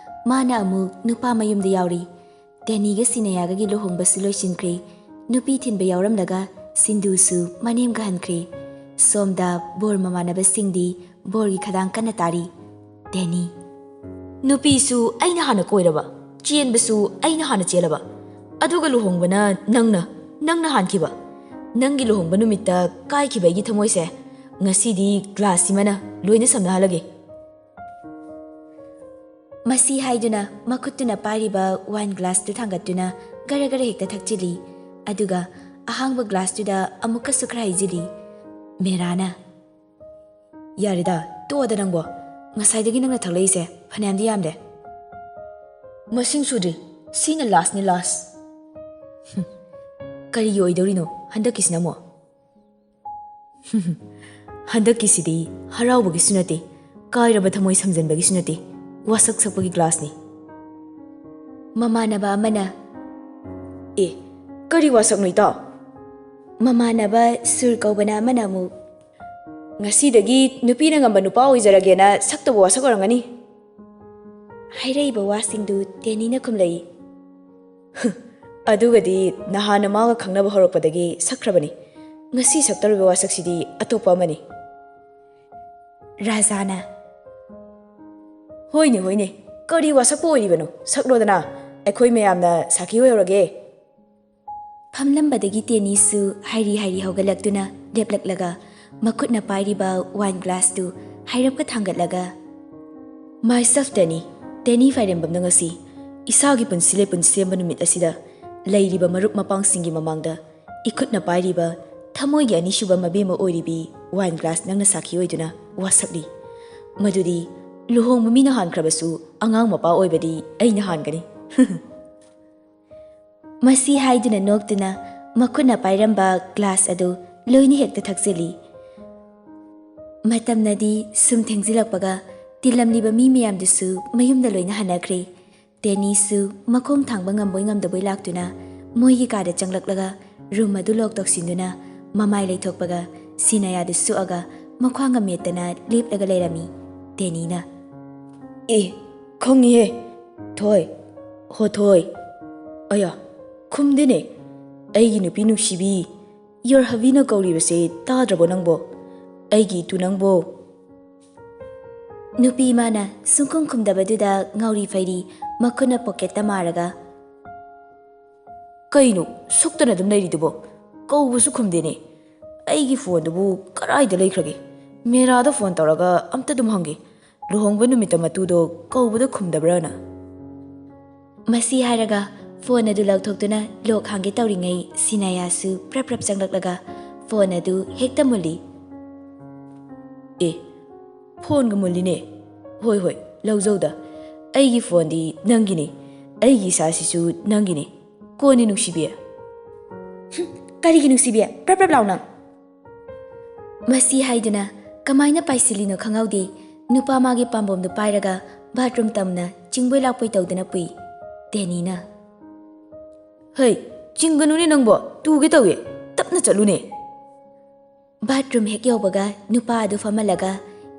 ꯃꯥꯅ ꯑꯃꯨꯛ ꯅꯨꯄꯥ ꯃꯌꯨꯝꯗ ꯌꯥꯎꯔꯤ꯫ ꯗꯦꯅꯤꯒ ꯁꯤꯅꯌꯥꯒꯒꯤ ꯂꯨꯍꯣꯡꯕꯁꯨ ꯂꯣꯏꯁꯤꯟꯈ꯭ꯔꯦ꯫ ꯅꯨꯄꯤ ꯊꯤꯟꯕ ꯌꯥꯎꯔꯝꯂꯒ ꯁꯤꯟꯗꯨꯁꯨ ꯃꯅꯦꯝꯒ ꯍꯟꯈ꯭ꯔꯦ꯫ ꯁꯣꯝꯗ ꯕꯣꯔ ꯃꯃꯥꯟꯅꯕꯁꯤꯡꯗꯤ ꯕꯣꯔꯒꯤ ꯈꯗꯥꯡ ꯀꯟꯅ ꯇꯥꯔꯤ꯫ ꯗꯦꯅꯤ꯫ "ꯅꯨꯄꯤꯁꯨ ꯑꯩꯅ ꯍꯥꯟꯅ ꯀꯣꯏꯔꯕ, ꯆꯦꯟꯕꯁꯨ ꯑꯩꯅ ꯍꯥꯟꯅ ꯆꯦꯜꯂꯕ, ꯑꯗꯨꯒ ꯂꯨꯍꯣꯡꯕꯅ ꯅꯪꯅ, ꯅꯪꯅ ꯍꯥꯟꯈꯤꯕ꯫ ꯅꯪꯒꯤ ꯂꯨꯍꯣꯡꯕ ꯅꯨꯃꯤꯠꯇ ꯀꯥꯏꯈꯤꯕ ꯑꯩꯒꯤ ꯊꯃꯣꯏꯁꯦ ꯉꯁꯤꯗꯤ ꯒ꯭ꯂꯥꯁꯁꯤꯃꯅ ꯂꯣꯏꯅ ꯁꯝꯅꯍꯜꯂꯒꯦ꯫" ꯃꯁꯤ ꯍꯥꯏꯗꯨꯅ ꯃꯈꯨꯠꯇꯨꯅ ꯄꯥꯏꯔꯤꯕ ꯋꯥꯏꯟ ꯒ꯭ꯂꯥꯁꯇꯨ ꯊꯥꯡꯒꯠꯇꯨꯅ ꯒꯔ ꯒꯔ ꯍꯦꯛꯇ ꯊꯛꯆꯤꯜꯂꯤ꯫ ꯑꯗꯨꯒ ꯑꯍꯥꯡꯕ ꯒ꯭ꯂꯥꯁꯇꯨꯗ ꯑꯃꯨꯛꯀꯁꯨ ꯈꯔ ꯍꯩꯖꯤꯜꯂꯤ꯫ ꯃꯦꯔꯥꯅ, "ꯌꯥꯔꯦꯗ, ꯇꯣꯛꯑꯣꯗ ꯅꯪꯕꯣ꯫ ꯉꯁꯥꯏꯗꯒꯤ ꯅꯪꯅ ꯊꯛꯂꯛꯏꯁꯦ ꯐꯅꯌꯥꯝꯗꯤ ꯌꯥꯝꯂꯦ꯫" "ꯃꯁꯤꯡ ꯁꯨꯗ꯭ꯔꯤ꯫ ꯁꯤꯅ ꯂꯥꯁꯅꯤ, ꯂꯥꯁ꯫" "ꯍꯨꯝ, ꯀꯔꯤꯒꯤ ꯑꯣꯏꯗꯧꯔꯤꯅꯣ ꯍꯟꯗꯛꯀꯤꯁꯤꯅ ꯑꯃꯨꯛ?" "ꯍꯟꯗꯛꯀꯤꯁꯤꯗꯤ ꯍꯔꯥꯎꯕꯒꯤꯁꯨ ꯅꯠꯇꯦ, ꯀꯥꯏꯔꯕ ꯊꯃꯣꯏ ꯁꯝꯖꯟꯕꯒꯤꯁꯨ ꯅꯠꯇꯦ, ꯋꯥꯁꯛ ꯁꯛꯄꯒꯤ ꯒ꯭ꯂꯥꯁꯅꯤ꯫" ꯃꯃꯥꯟꯅꯕ ꯑꯃꯅ, "ꯑꯦ, ꯀꯔꯤ ꯋꯥꯁꯛꯅꯣ ꯏꯇꯥꯎ?" ꯃꯃꯥꯟꯅꯕ ꯁꯨꯔ ꯀꯧꯕꯅ ꯑꯃꯅ ꯑꯃꯨꯛ, "ꯉꯁꯤꯗꯒꯤ ꯅꯨꯄꯤꯅ ꯉꯝꯕ ꯅꯨꯄꯥ ꯑꯣꯏꯖꯔꯒꯦꯅ ꯁꯛꯇꯕ ꯋꯥꯁꯛ ꯑꯣꯏꯔꯝꯒꯅꯤ꯫" ꯍꯥꯏꯔꯛꯏꯕ ꯋꯥꯁꯤꯡꯗꯨ ꯇꯦꯅꯤꯅ ꯈꯨꯝꯂꯛꯏ꯫ "ꯑꯗꯨꯒꯗꯤ ꯅꯍꯥꯟꯅ ꯃꯥꯒ ꯈꯪꯅꯕ ꯍꯧꯔꯛꯄꯗꯒꯤ ꯁꯛꯈ꯭ꯔꯕꯅꯤ꯫ ꯉꯁꯤ ꯁꯛꯇꯧꯔꯤꯕ ꯋꯥꯁꯛꯁꯤꯗꯤ ꯑꯇꯣꯞꯄ ꯑꯃꯅꯤ꯫" ꯔꯥꯖꯥꯅ, "ꯍꯣꯏꯅꯦ, ꯍꯣꯏꯅꯦ, ꯀꯔꯤ ꯋꯥꯁꯛꯄꯨ ꯑꯣꯏꯔꯤꯕꯅꯣ? ꯁꯛꯂꯣꯗꯅ, ꯑꯩꯈꯣꯏ ꯃꯌꯥꯝꯅ ꯁꯥꯈꯤ ꯑꯣꯏꯍꯧꯔꯒꯦ꯫" ꯐꯝꯂꯝꯕꯗꯒꯤ ꯇꯦꯅꯤꯁꯨ ꯍꯥꯏꯔꯤ ꯍꯥꯏꯔꯤ ꯍꯧꯒꯠꯂꯛꯇꯨꯅ ꯂꯦꯞꯂꯛꯂꯒ ꯃꯈꯨꯠꯅ ꯄꯥꯏꯔꯤꯕ ꯋꯥꯏꯟ ꯒ꯭ꯂꯥꯁꯇꯨ ꯍꯥꯏꯔꯞꯀ ꯊꯥꯡꯒꯠꯂꯒ, "Myself ꯇꯦꯅꯤ, ꯇꯦꯅꯤ ꯐꯥꯏꯔꯦꯝꯕꯝꯅ ꯉꯁꯤ ꯏꯁꯥꯒꯤ ꯄꯨꯟꯁꯤ ꯂꯦꯄꯨꯟ ꯁꯦꯝꯕ ꯅꯨꯃꯤꯠ ꯑꯁꯤꯗ ꯂꯩꯔꯤꯕ ꯃꯔꯨꯞ ꯃꯄꯥꯡꯁꯤꯡꯒꯤ ꯃꯃꯥꯡꯗ ꯏꯈꯨꯠꯅ ꯄꯥꯏꯔꯤꯕ ꯊꯃꯣꯏꯒꯤ ꯑꯅꯤꯁꯨꯕ ꯃꯕꯦꯝꯃ ꯑꯣꯏꯔꯤꯕꯤ ꯋꯥꯏꯟ ꯒ꯭ꯂꯥꯁ ꯅꯪꯅ ꯁꯥꯈꯤ ꯑꯣꯏꯗꯨꯅ ꯋꯥꯁꯛꯂꯤ꯫ ꯃꯗꯨꯗꯤ ꯂꯨꯍꯣꯡꯕ ꯃꯤꯅ ꯍꯥꯟꯈ꯭ꯔꯕꯁꯨ ꯑꯉꯥꯡ ꯃꯄꯥ ꯑꯣꯏꯕꯗꯤ ꯑꯩꯅ ꯍꯥꯟꯒꯅꯤ꯫" ꯃꯁꯤ ꯍꯥꯏꯗꯨꯅ ꯅꯣꯛꯇꯨꯅ ꯃꯈꯨꯠꯅ ꯄꯥꯏꯔꯝꯕ ꯒ꯭ꯂꯥꯁ ꯑꯗꯨ ꯂꯣꯏꯅ ꯍꯦꯛꯇ ꯊꯛꯆꯤꯜꯂꯤ꯫ ꯃꯇꯝꯅꯗꯤ ꯁꯨꯝ ꯊꯦꯡꯖꯤꯜꯂꯛꯄꯒ ꯇꯤꯜꯂꯝꯂꯤꯕ ꯃꯤ ꯃꯌꯥꯝꯗꯨꯁꯨ ꯃꯌꯨꯝꯗ ꯂꯣꯏꯅ ꯍꯟꯅꯈ꯭ꯔꯦ꯫ ꯇꯦꯅꯤꯁꯨ ꯃꯈꯣꯡ ꯊꯥꯡꯕ ꯉꯝꯕꯣꯏ ꯉꯝꯗꯕꯣꯏ ꯂꯥꯛꯇꯨꯅ ꯃꯣꯏꯒꯤ ꯀꯥꯗ ꯆꯪꯂꯛꯂꯒ ꯔꯨꯝ ꯑꯗꯨ ꯂꯣꯛ ꯇꯧꯁꯤꯟꯗꯨꯅ ꯃꯃꯥꯏ ꯂꯩꯊꯣꯛꯄꯒ ꯁꯤꯅꯌꯥꯗꯨ ꯁꯨꯛꯑꯒ ꯃꯈ꯭ꯋꯥꯡꯒ ꯃꯦꯠꯇꯅ ꯂꯦꯞꯂꯒ ꯂꯩꯔꯝꯃꯤ꯫ ꯇꯦꯅꯤꯅ, "ꯑꯦ, ꯈꯪꯉꯤꯍꯦ꯫ ꯊꯣꯏ, ꯍꯣ ꯊꯣꯏ꯫ ꯑꯌꯥ, ꯈꯨꯝꯗꯦꯅꯦ꯫ ꯑꯩꯒꯤ ꯅꯨꯄꯤ ꯅꯨꯡꯁꯤꯕꯤ, ꯌꯣꯔ ꯍꯕꯤꯅ ꯀꯧꯔꯤꯕꯁꯦ ꯇꯥꯗ꯭ꯔꯕꯣ ꯅꯪꯕꯣ? ꯑꯩꯒꯤ ꯏꯇꯨ ꯅꯪꯕꯣ?" ꯅꯨꯄꯤ ꯃꯥꯅ ꯁꯨꯡꯈꯨꯝ ꯈꯨꯝꯗꯕꯗꯨꯗ ꯉꯥꯎꯔꯤ ꯐꯩꯔꯤ ꯃꯈꯨꯠꯅ ꯄꯣꯀꯦꯠꯇ ꯃꯥꯔꯒ, "ꯀꯩꯅꯣ ꯁꯨꯛꯇꯅ ꯑꯗꯨꯝ ꯂꯩꯔꯤꯗꯨꯕꯣ? ꯀꯧꯕꯁꯨ ꯈꯨꯝꯗꯦꯅꯦ꯫ ꯑꯩꯒꯤ ꯐꯣꯟꯗꯨꯕꯨ ꯀꯔꯥꯏꯗ ꯂꯩꯈ꯭ꯔꯒꯦ? ꯃꯦꯔꯥꯗ ꯐꯣꯟ ꯇꯧꯔꯒ ꯑꯝꯇ ꯑꯗꯨꯝ ꯍꯪꯒꯦ, ꯂꯨꯍꯣꯡꯕ ꯅꯨꯃꯤꯠꯇ ꯃꯇꯨꯗꯣ ꯀꯧꯕꯗ ꯈꯨꯝꯗꯕ꯭ꯔꯥꯅ꯫" ꯃꯁꯤ ꯍꯥꯏꯔꯒ ꯐꯣꯟ ꯑꯗꯨ ꯂꯧꯊꯣꯛꯇꯨꯅ ꯂꯣꯛ ꯍꯥꯡꯒꯦ ꯇꯧꯔꯤꯉꯩ ꯁꯤꯅꯌꯥꯁꯨ ꯄ꯭ꯔꯞ ꯄ꯭ꯔꯞ ꯆꯪꯂꯛꯂꯒ ꯐꯣꯟ ꯑꯗꯨ ꯍꯦꯛꯇ ꯃꯨꯜꯂꯤ꯫ "ꯑꯦ, ꯐꯣꯟꯒ ꯃꯨꯜꯂꯤꯅꯦ꯫ ꯍꯣꯏ, ꯍꯣꯏ, ꯂꯧꯖꯧꯗ꯫ ꯑꯩꯒꯤ ꯐꯣꯟꯗꯤ ꯅꯪꯒꯤꯅꯦ, ꯑꯩꯒꯤ ꯏꯁꯥꯁꯤꯁꯨ ꯅꯪꯒꯤꯅꯦ꯫ ꯀꯣꯟꯅꯤ ꯅꯨꯡꯁꯤꯕꯤ꯫" "ꯍꯨꯝ, ꯀꯔꯤꯒꯤ ꯅꯨꯡꯁꯤꯕꯤ? ꯄ꯭ꯔꯞ ꯄ꯭ꯔꯞ ꯂꯥꯎ ꯅꯪ!" ꯃꯁꯤ ꯍꯥꯏꯗꯨꯅ ꯀꯃꯥꯏꯅ ꯄꯥꯏꯁꯤꯜꯂꯤꯅꯣ ꯈꯪꯍꯧꯗꯦ, ꯅꯨꯄꯥ ꯃꯥꯒꯤ ꯄꯥꯝꯕꯣꯝꯗꯨ ꯄꯥꯏꯔꯒ ꯕꯥꯊꯔꯨꯝ ꯇꯝꯅ ꯆꯤꯡꯕꯣꯏ ꯂꯥꯛꯄꯣꯏ ꯇꯧꯗꯨꯅ ꯄꯨꯏ꯫ ꯇꯦꯅꯤꯅ, "ꯍꯩ, ꯆꯤꯡꯒꯅꯨꯅꯦ ꯅꯪꯕꯣ, ꯇꯨꯒꯦ ꯇꯧꯏ, ꯇꯞꯅ ꯆꯠꯂꯨꯅꯦ꯫" ꯕꯥꯊꯔꯨꯝ ꯍꯦꯛ ꯌꯧꯕꯒ ꯅꯨꯄꯥ ꯑꯗꯨ ꯐꯝꯍꯜꯂꯒ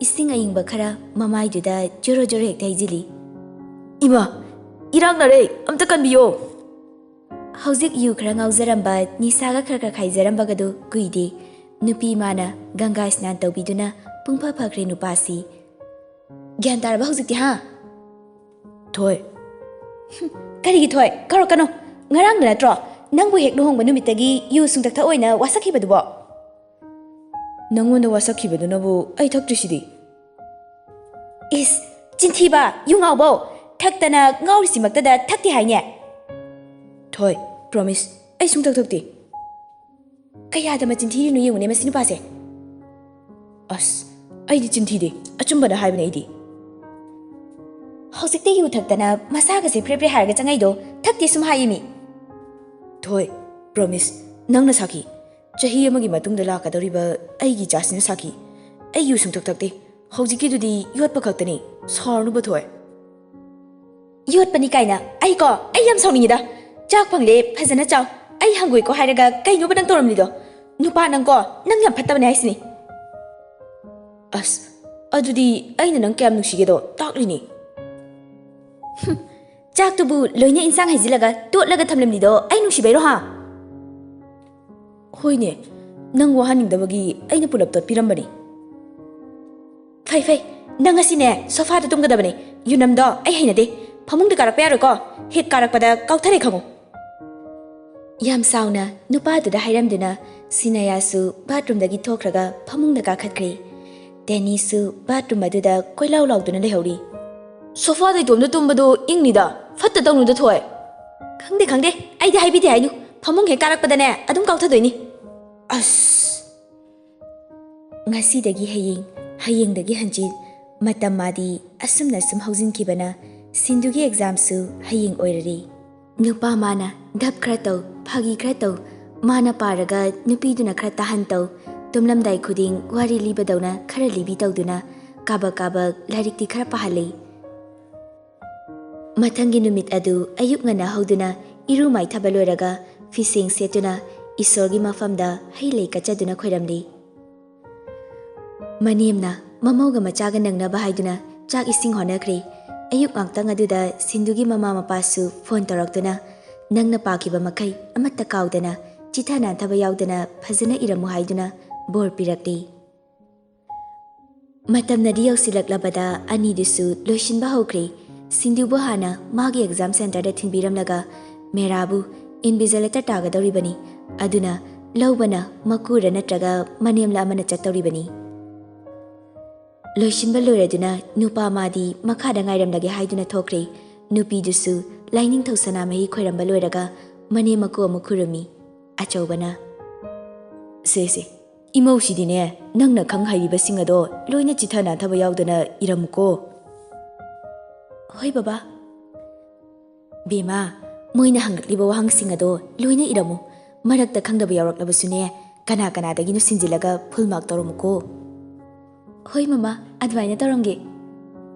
ꯏꯁꯤꯡ ꯑꯏꯪꯕ ꯈꯔ ꯃꯃꯥꯏꯗꯨꯗ ꯖꯣꯔꯣ ꯖꯣꯔꯣ ꯍꯦꯛꯇ ꯍꯩꯖꯤꯜꯂꯤ꯫ ꯏꯃꯥ, ꯏꯔꯥꯛꯅꯔꯦ, ꯑꯝꯇ ꯀꯟꯕꯤꯌꯣ꯫ ꯍꯧꯖꯤꯛ ꯌꯨ ꯈꯔ ꯉꯥꯎꯖꯔꯝꯕ, ꯅꯤꯁꯥꯒ ꯈꯔ ꯈꯔ ꯈꯥꯏꯖꯔꯝꯕꯒꯗꯨ ꯀꯨꯏꯗꯦ꯫ ꯅꯨꯄꯤ ꯃꯥꯅ ꯒꯪꯒꯥ ꯁ꯭ꯅꯥꯟ ꯇꯧꯕꯤꯗꯨꯅ ꯄꯨꯡꯐ ꯐꯈ꯭ꯔꯦ ꯅꯨꯄꯥꯁꯤ꯫ ꯒ꯭ꯌꯥꯟ ꯇꯥꯔꯕ ꯍꯧꯖꯤꯛꯇꯤ, ꯍꯥ? ꯊꯣꯏ꯫ ꯍꯨꯝ, ꯀꯔꯤꯒꯤ ꯊꯣꯏ? ꯀꯧꯔꯛꯀꯅꯨ꯫ ꯉꯔꯥꯡꯗ ꯅꯠꯇ꯭ꯔꯣ ꯅꯪꯕꯨ ꯍꯦꯛ ꯂꯨꯍꯣꯡꯕ ꯅꯨꯃꯤꯠꯇꯒꯤ ꯌꯨ ꯁꯨꯡꯊꯛ ꯊꯛꯑꯣꯏꯅ ꯋꯥꯁꯛꯈꯤꯕꯗꯨꯕꯣ? ꯅꯪꯉꯣꯟꯗ ꯋꯥꯁꯛꯈꯤꯕꯗꯨꯅꯕꯨ ꯑꯩ ꯊꯛꯇ꯭ꯔꯤꯁꯤꯗꯤ꯫ ꯏꯁ, ꯆꯤꯟꯊꯤꯕ, ꯌꯨ ꯉꯥꯎꯕꯧ! ꯊꯛꯇꯅ ꯉꯥꯎꯔꯤꯁꯤꯃꯛꯇꯗ ꯊꯛꯇꯦ ꯍꯥꯏꯅꯦ? ꯊꯣꯏ, promise, ꯑꯩ ꯁꯨꯡꯊꯛ ꯊꯛꯇꯦ꯫ ꯀꯌꯥꯗ ꯃꯆꯤꯟ ꯊꯤꯔꯤꯅꯣ ꯌꯦꯡꯉꯨꯅꯦ ꯃꯁꯤ ꯅꯨꯄꯥꯁꯦ꯫ ꯑꯁ, ꯑꯩꯗꯤ ꯆꯤꯟ ꯊꯤꯗꯦ, ꯑꯆꯨꯝꯕꯅ ꯍꯥꯏꯕꯅꯦ ꯑꯩꯗꯤ꯫ ꯍꯧꯖꯤꯛꯇ ꯌꯨ ꯊꯛꯇꯅ ꯃꯁꯥꯒꯁꯦ ꯐ꯭ꯔꯦ ꯐ꯭ꯔꯦ ꯍꯥꯏꯔꯒ ꯆꯪꯉꯛꯏꯗꯣ ꯊꯛꯇꯦ ꯁꯨꯝ ꯍꯥꯏꯌꯦ ꯃꯤ꯫ ꯊꯣꯏ, promise, ꯅꯪꯅ ꯁꯥꯈꯤ꯫ ꯆꯍꯤ ꯑꯃꯒꯤ ꯃꯇꯨꯡꯗ ꯂꯥꯛꯀꯗꯧꯔꯤꯕ ꯑꯩꯒꯤ ꯏꯆꯥꯁꯤꯅ ꯁꯥꯈꯤ꯫ ꯑꯩ ꯌꯨ ꯁꯨꯡꯊꯛ ꯊꯛꯇꯦ꯫ ꯍꯧꯖꯤꯛꯀꯤꯗꯨꯗꯤ ꯌꯣꯠꯄ ꯈꯛꯇꯅꯤ꯫ ꯁꯥꯎꯔꯅꯨꯕ ꯊꯣꯏ꯫ ꯌꯣꯠꯄꯅꯤ ꯀꯥꯏꯅ? ꯑꯩꯀꯣ, ꯑꯩ ꯌꯥꯝ ꯁꯥꯎꯅꯤꯡꯉꯤꯗ꯫ ꯆꯥꯛ ꯐꯪꯂꯦ, ꯐꯖꯅ ꯆꯥꯎ꯫ ꯑꯩ ꯍꯪꯒꯣꯏꯀꯣ ꯍꯥꯏꯔꯒ ꯀꯩꯅꯣꯕ ꯅꯪ ꯇꯧꯔꯝꯂꯤꯗꯣ? ꯅꯨꯄꯥ ꯅꯪꯀꯣ, ꯅꯪ ꯌꯥꯝ ꯐꯠꯇꯕꯅꯦ ꯍꯥꯏꯁꯤꯅꯤ꯫ ꯑꯁ, ꯑꯗꯨꯗꯤ ꯑꯩꯅ ꯅꯪ ꯀꯌꯥꯝ ꯅꯨꯡꯁꯤꯒꯦꯗꯣ ꯇꯥꯛꯂꯤꯅꯤ꯫ ꯍꯨꯝ, ꯆꯥꯛꯇꯨꯕꯨ ꯂꯣꯏꯅ ꯏꯟꯁꯥꯡ ꯍꯩꯖꯤꯜꯂꯒ ꯇꯣꯠꯂꯒ ꯊꯝꯂꯝꯂꯤꯗꯣ ꯑꯩ ꯅꯨꯡꯁꯤꯕꯩꯔꯣ ꯍꯥ? ꯍꯣꯏꯅꯦ, ꯅꯪ ꯋꯥꯍꯟꯅꯤꯡꯗꯕꯒꯤ ꯑꯩꯅ ꯄꯨꯂꯞ ꯇꯣꯠꯄꯤꯔꯝꯕꯅꯤ꯫ ꯐꯩ ꯐꯩ, ꯅꯪ ꯉꯁꯤꯅꯦ ꯁꯣꯐꯥꯗ ꯇꯨꯝꯒꯗꯕꯅꯤ꯫ ꯌꯨꯅꯝꯗꯣ ꯑꯩ ꯍꯩꯅꯗꯦ꯫ ꯐꯃꯨꯡꯗ ꯀꯥꯔꯛꯄ ꯌꯥꯔꯣꯏꯀꯣ꯫ ꯍꯦꯛ ꯀꯥꯔꯛꯄꯗ ꯀꯥꯎꯊꯔꯦ ꯈꯪꯉꯨ꯫ ꯌꯥꯝ ꯁꯥꯎꯅ ꯅꯨꯄꯥꯗꯨꯗ ꯍꯥꯏꯔꯝꯗꯨꯅ ꯁꯤꯅꯌꯥꯁꯨ ꯕꯥꯠꯔꯨꯝꯗꯒꯤ ꯊꯣꯛꯈ꯭ꯔꯒ ꯐꯃꯨꯡꯗ ꯀꯥꯈꯠꯈ꯭ꯔꯦ꯫ ꯗꯦꯅꯤꯁꯁꯨ ꯕꯥꯠꯔꯨꯝ ꯑꯗꯨꯗ ꯀꯣꯏꯂꯥꯎ ꯂꯥꯎꯗꯨꯅ ꯂꯩꯍꯧꯔꯤ꯫ ꯁꯣꯐꯥꯗ ꯏꯇꯣꯝꯗ ꯇꯨꯝꯕꯗꯣ ꯏꯪꯅꯤꯗ, ꯐꯠꯇ ꯇꯧꯅꯨꯗ ꯊꯣꯏ꯫ ꯈꯪꯗꯦ ꯈꯪꯗꯦ, ꯑꯩꯗꯤ ꯍꯥꯏꯕꯤꯗꯦ ꯍꯥꯏꯅꯨ꯫ ꯐꯃꯨꯡ ꯍꯦꯛ ꯀꯥꯔꯛꯄꯗꯅꯦ ꯑꯗꯨꯝ ꯀꯥꯎꯊꯗꯣꯏꯅꯤ꯫ ꯑꯁ꯫ ꯉꯁꯤꯗꯒꯤ ꯍꯌꯦꯡ, ꯍꯌꯦꯡꯗꯒꯤ ꯍꯟꯆꯤꯠ, ꯃꯇꯝ ꯃꯥꯗꯤ ꯑꯁꯨꯝꯅ ꯁꯨꯝ ꯍꯧꯖꯤꯟꯈꯤꯕꯅ ꯁꯤꯟꯗꯨꯒꯤ ꯑꯦꯛꯖꯥꯝꯁꯨ ꯍꯌꯦꯡ ꯑꯣꯏꯔꯔꯦ꯫ ꯅꯨꯄꯥ ꯃꯥꯅ ꯙꯞ ꯈꯔ ꯇꯧ, ꯐꯥꯒꯤ ꯈꯔ ꯇꯧ, ꯃꯥꯅ ꯄꯥꯔꯒ ꯅꯨꯄꯤꯗꯨꯅ ꯈꯔ ꯇꯥꯍꯟ ꯇꯧ, ꯇꯨꯝꯂꯝꯗꯥꯏ ꯈꯨꯗꯤꯡ ꯋꯥꯔꯤ ꯂꯤꯕꯗꯧꯅ ꯈꯔ ꯂꯤꯕꯤ ꯇꯧꯗꯨꯅ ꯀꯥꯕꯛ ꯀꯥꯕꯛ ꯂꯥꯏꯔꯤꯛꯇꯤ ꯈꯔ ꯄꯥꯍꯜꯂꯤ꯫ ꯃꯊꯪꯒꯤ ꯅꯨꯃꯤꯠ ꯑꯗꯨ ꯑꯌꯨꯛ ꯉꯟꯅ ꯍꯧꯗꯨꯅ ꯏꯔꯨ ꯃꯥꯏꯊꯕ ꯂꯣꯏꯔꯒ ꯐꯤꯁꯦꯡ ꯁꯦꯠꯇꯨꯅ ꯏꯁꯣꯔꯒꯤ ꯃꯐꯝꯗ ꯍꯩ ꯂꯩ ꯀꯠꯆꯗꯨꯅ ꯈꯣꯏꯔꯝꯂꯤ꯫ ꯃꯅꯦꯝꯅ ꯃꯃꯧꯒ ꯃꯆꯥꯒ ꯅꯪꯅꯕ ꯍꯥꯏꯗꯨꯅ ꯆꯥꯛ ꯏꯁꯤꯡ ꯍꯣꯠꯅꯈ꯭ꯔꯦ꯫ ꯑꯌꯨꯛ ꯉꯥꯛꯇꯪ ꯑꯗꯨꯗ ꯁꯤꯟꯗꯨꯒꯤ ꯃꯃꯥ ꯃꯄꯥꯁꯨ ꯐꯣꯟ ꯇꯧꯔꯛꯇꯨꯅ, "ꯅꯪꯅ ꯄꯥꯈꯤꯕ ꯃꯈꯩ ꯑꯃꯠꯇ ꯀꯥꯎꯗꯅ, ꯆꯤꯊ ꯅꯥꯟꯊꯕ ꯌꯥꯎꯗꯅ ꯐꯖꯅ ꯏꯔꯝꯃꯨ" ꯍꯥꯏꯗꯨꯅ ꯕꯣꯔ ꯄꯤꯔꯛꯂꯤ꯫ ꯃꯇꯝꯅꯗꯤ ꯌꯧꯁꯤꯜꯂꯛꯂꯕꯗ ꯑꯅꯤꯗꯨꯁꯨ ꯂꯣꯏꯁꯤꯟꯕ ꯍꯧꯈ꯭ꯔꯦ꯫ ꯁꯤꯟꯗꯨꯕꯨ ꯍꯥꯟꯅ ꯃꯥꯒꯤ ꯑꯦꯛꯖꯥꯝ ꯁꯦꯟꯇꯔꯗ ꯊꯤꯟꯕꯤꯔꯝꯂꯒ ꯃꯦꯔꯥꯕꯨ ꯏꯟꯚꯤꯖꯤꯂꯦꯇꯔ ꯇꯥꯒꯗꯧꯔꯤꯕꯅꯤ꯫ ꯑꯗꯨꯅ ꯂꯧꯕꯅ ꯃꯀꯨꯔ ꯅꯠꯇ꯭ꯔꯒ ꯃꯅꯦꯝꯂ ꯑꯃꯅ ꯆꯠꯇꯧꯔꯤꯕꯅꯤ꯫ ꯂꯣꯏꯁꯤꯟꯕ ꯂꯣꯏꯔꯗꯨꯅ ꯅꯨꯄꯥ ꯃꯥꯗꯤ ꯃꯈꯥꯗ ꯉꯥꯏꯔꯝꯂꯒꯦ ꯍꯥꯏꯗꯨꯅ ꯊꯣꯛꯈ꯭ꯔꯦ꯫ ꯅꯨꯄꯤꯗꯨꯁꯨ ꯂꯥꯏꯅꯤꯡꯊꯧ ꯁꯅꯥꯃꯍꯤ ꯈꯣꯏꯔꯝꯕ ꯂꯣꯏꯔꯒ ꯃꯅꯦꯝ ꯃꯀꯨ ꯑꯃꯨꯛ ꯈꯨꯔꯨꯝꯃꯤ꯫ ꯑꯆꯧꯕꯅ, "ꯁꯦ ꯁꯦ, ꯏꯃꯧꯁꯤꯗꯤꯅꯦ, ꯅꯪꯅ ꯈꯪ ꯍꯩꯔꯤꯕꯁꯤꯡ ꯑꯗꯣ ꯂꯣꯏꯅ ꯆꯤꯊ ꯅꯥꯟꯊꯕ ꯌꯥꯎꯗꯅ ꯏꯔꯝꯃꯨꯀꯣ꯫" "ꯍꯣꯏ ꯕꯕꯥ꯫" "ꯕꯦꯝꯃ, ꯃꯣꯏꯅ ꯍꯪꯂꯛꯂꯤꯕ ꯋꯥꯍꯪꯁꯤꯡ ꯑꯗꯣ ꯂꯣꯏꯅ ꯏꯔꯝꯃꯨ꯫ ꯃꯔꯛꯇ ꯈꯪꯗꯕ ꯌꯥꯎꯔꯛꯂꯕꯁꯨꯅꯦ, ꯀꯅꯥ ꯀꯅꯥꯗꯒꯤꯅꯣ ꯁꯤꯟꯖꯤꯜꯂꯒ ꯐꯨꯜ ꯃꯥꯔꯛ ꯇꯧꯔꯝꯃꯨꯀꯣ꯫" "ꯍꯣꯏ ꯃꯃꯥ, ꯑꯗꯨꯃꯥꯏꯅ ꯇꯧꯔꯝꯒꯦ꯫"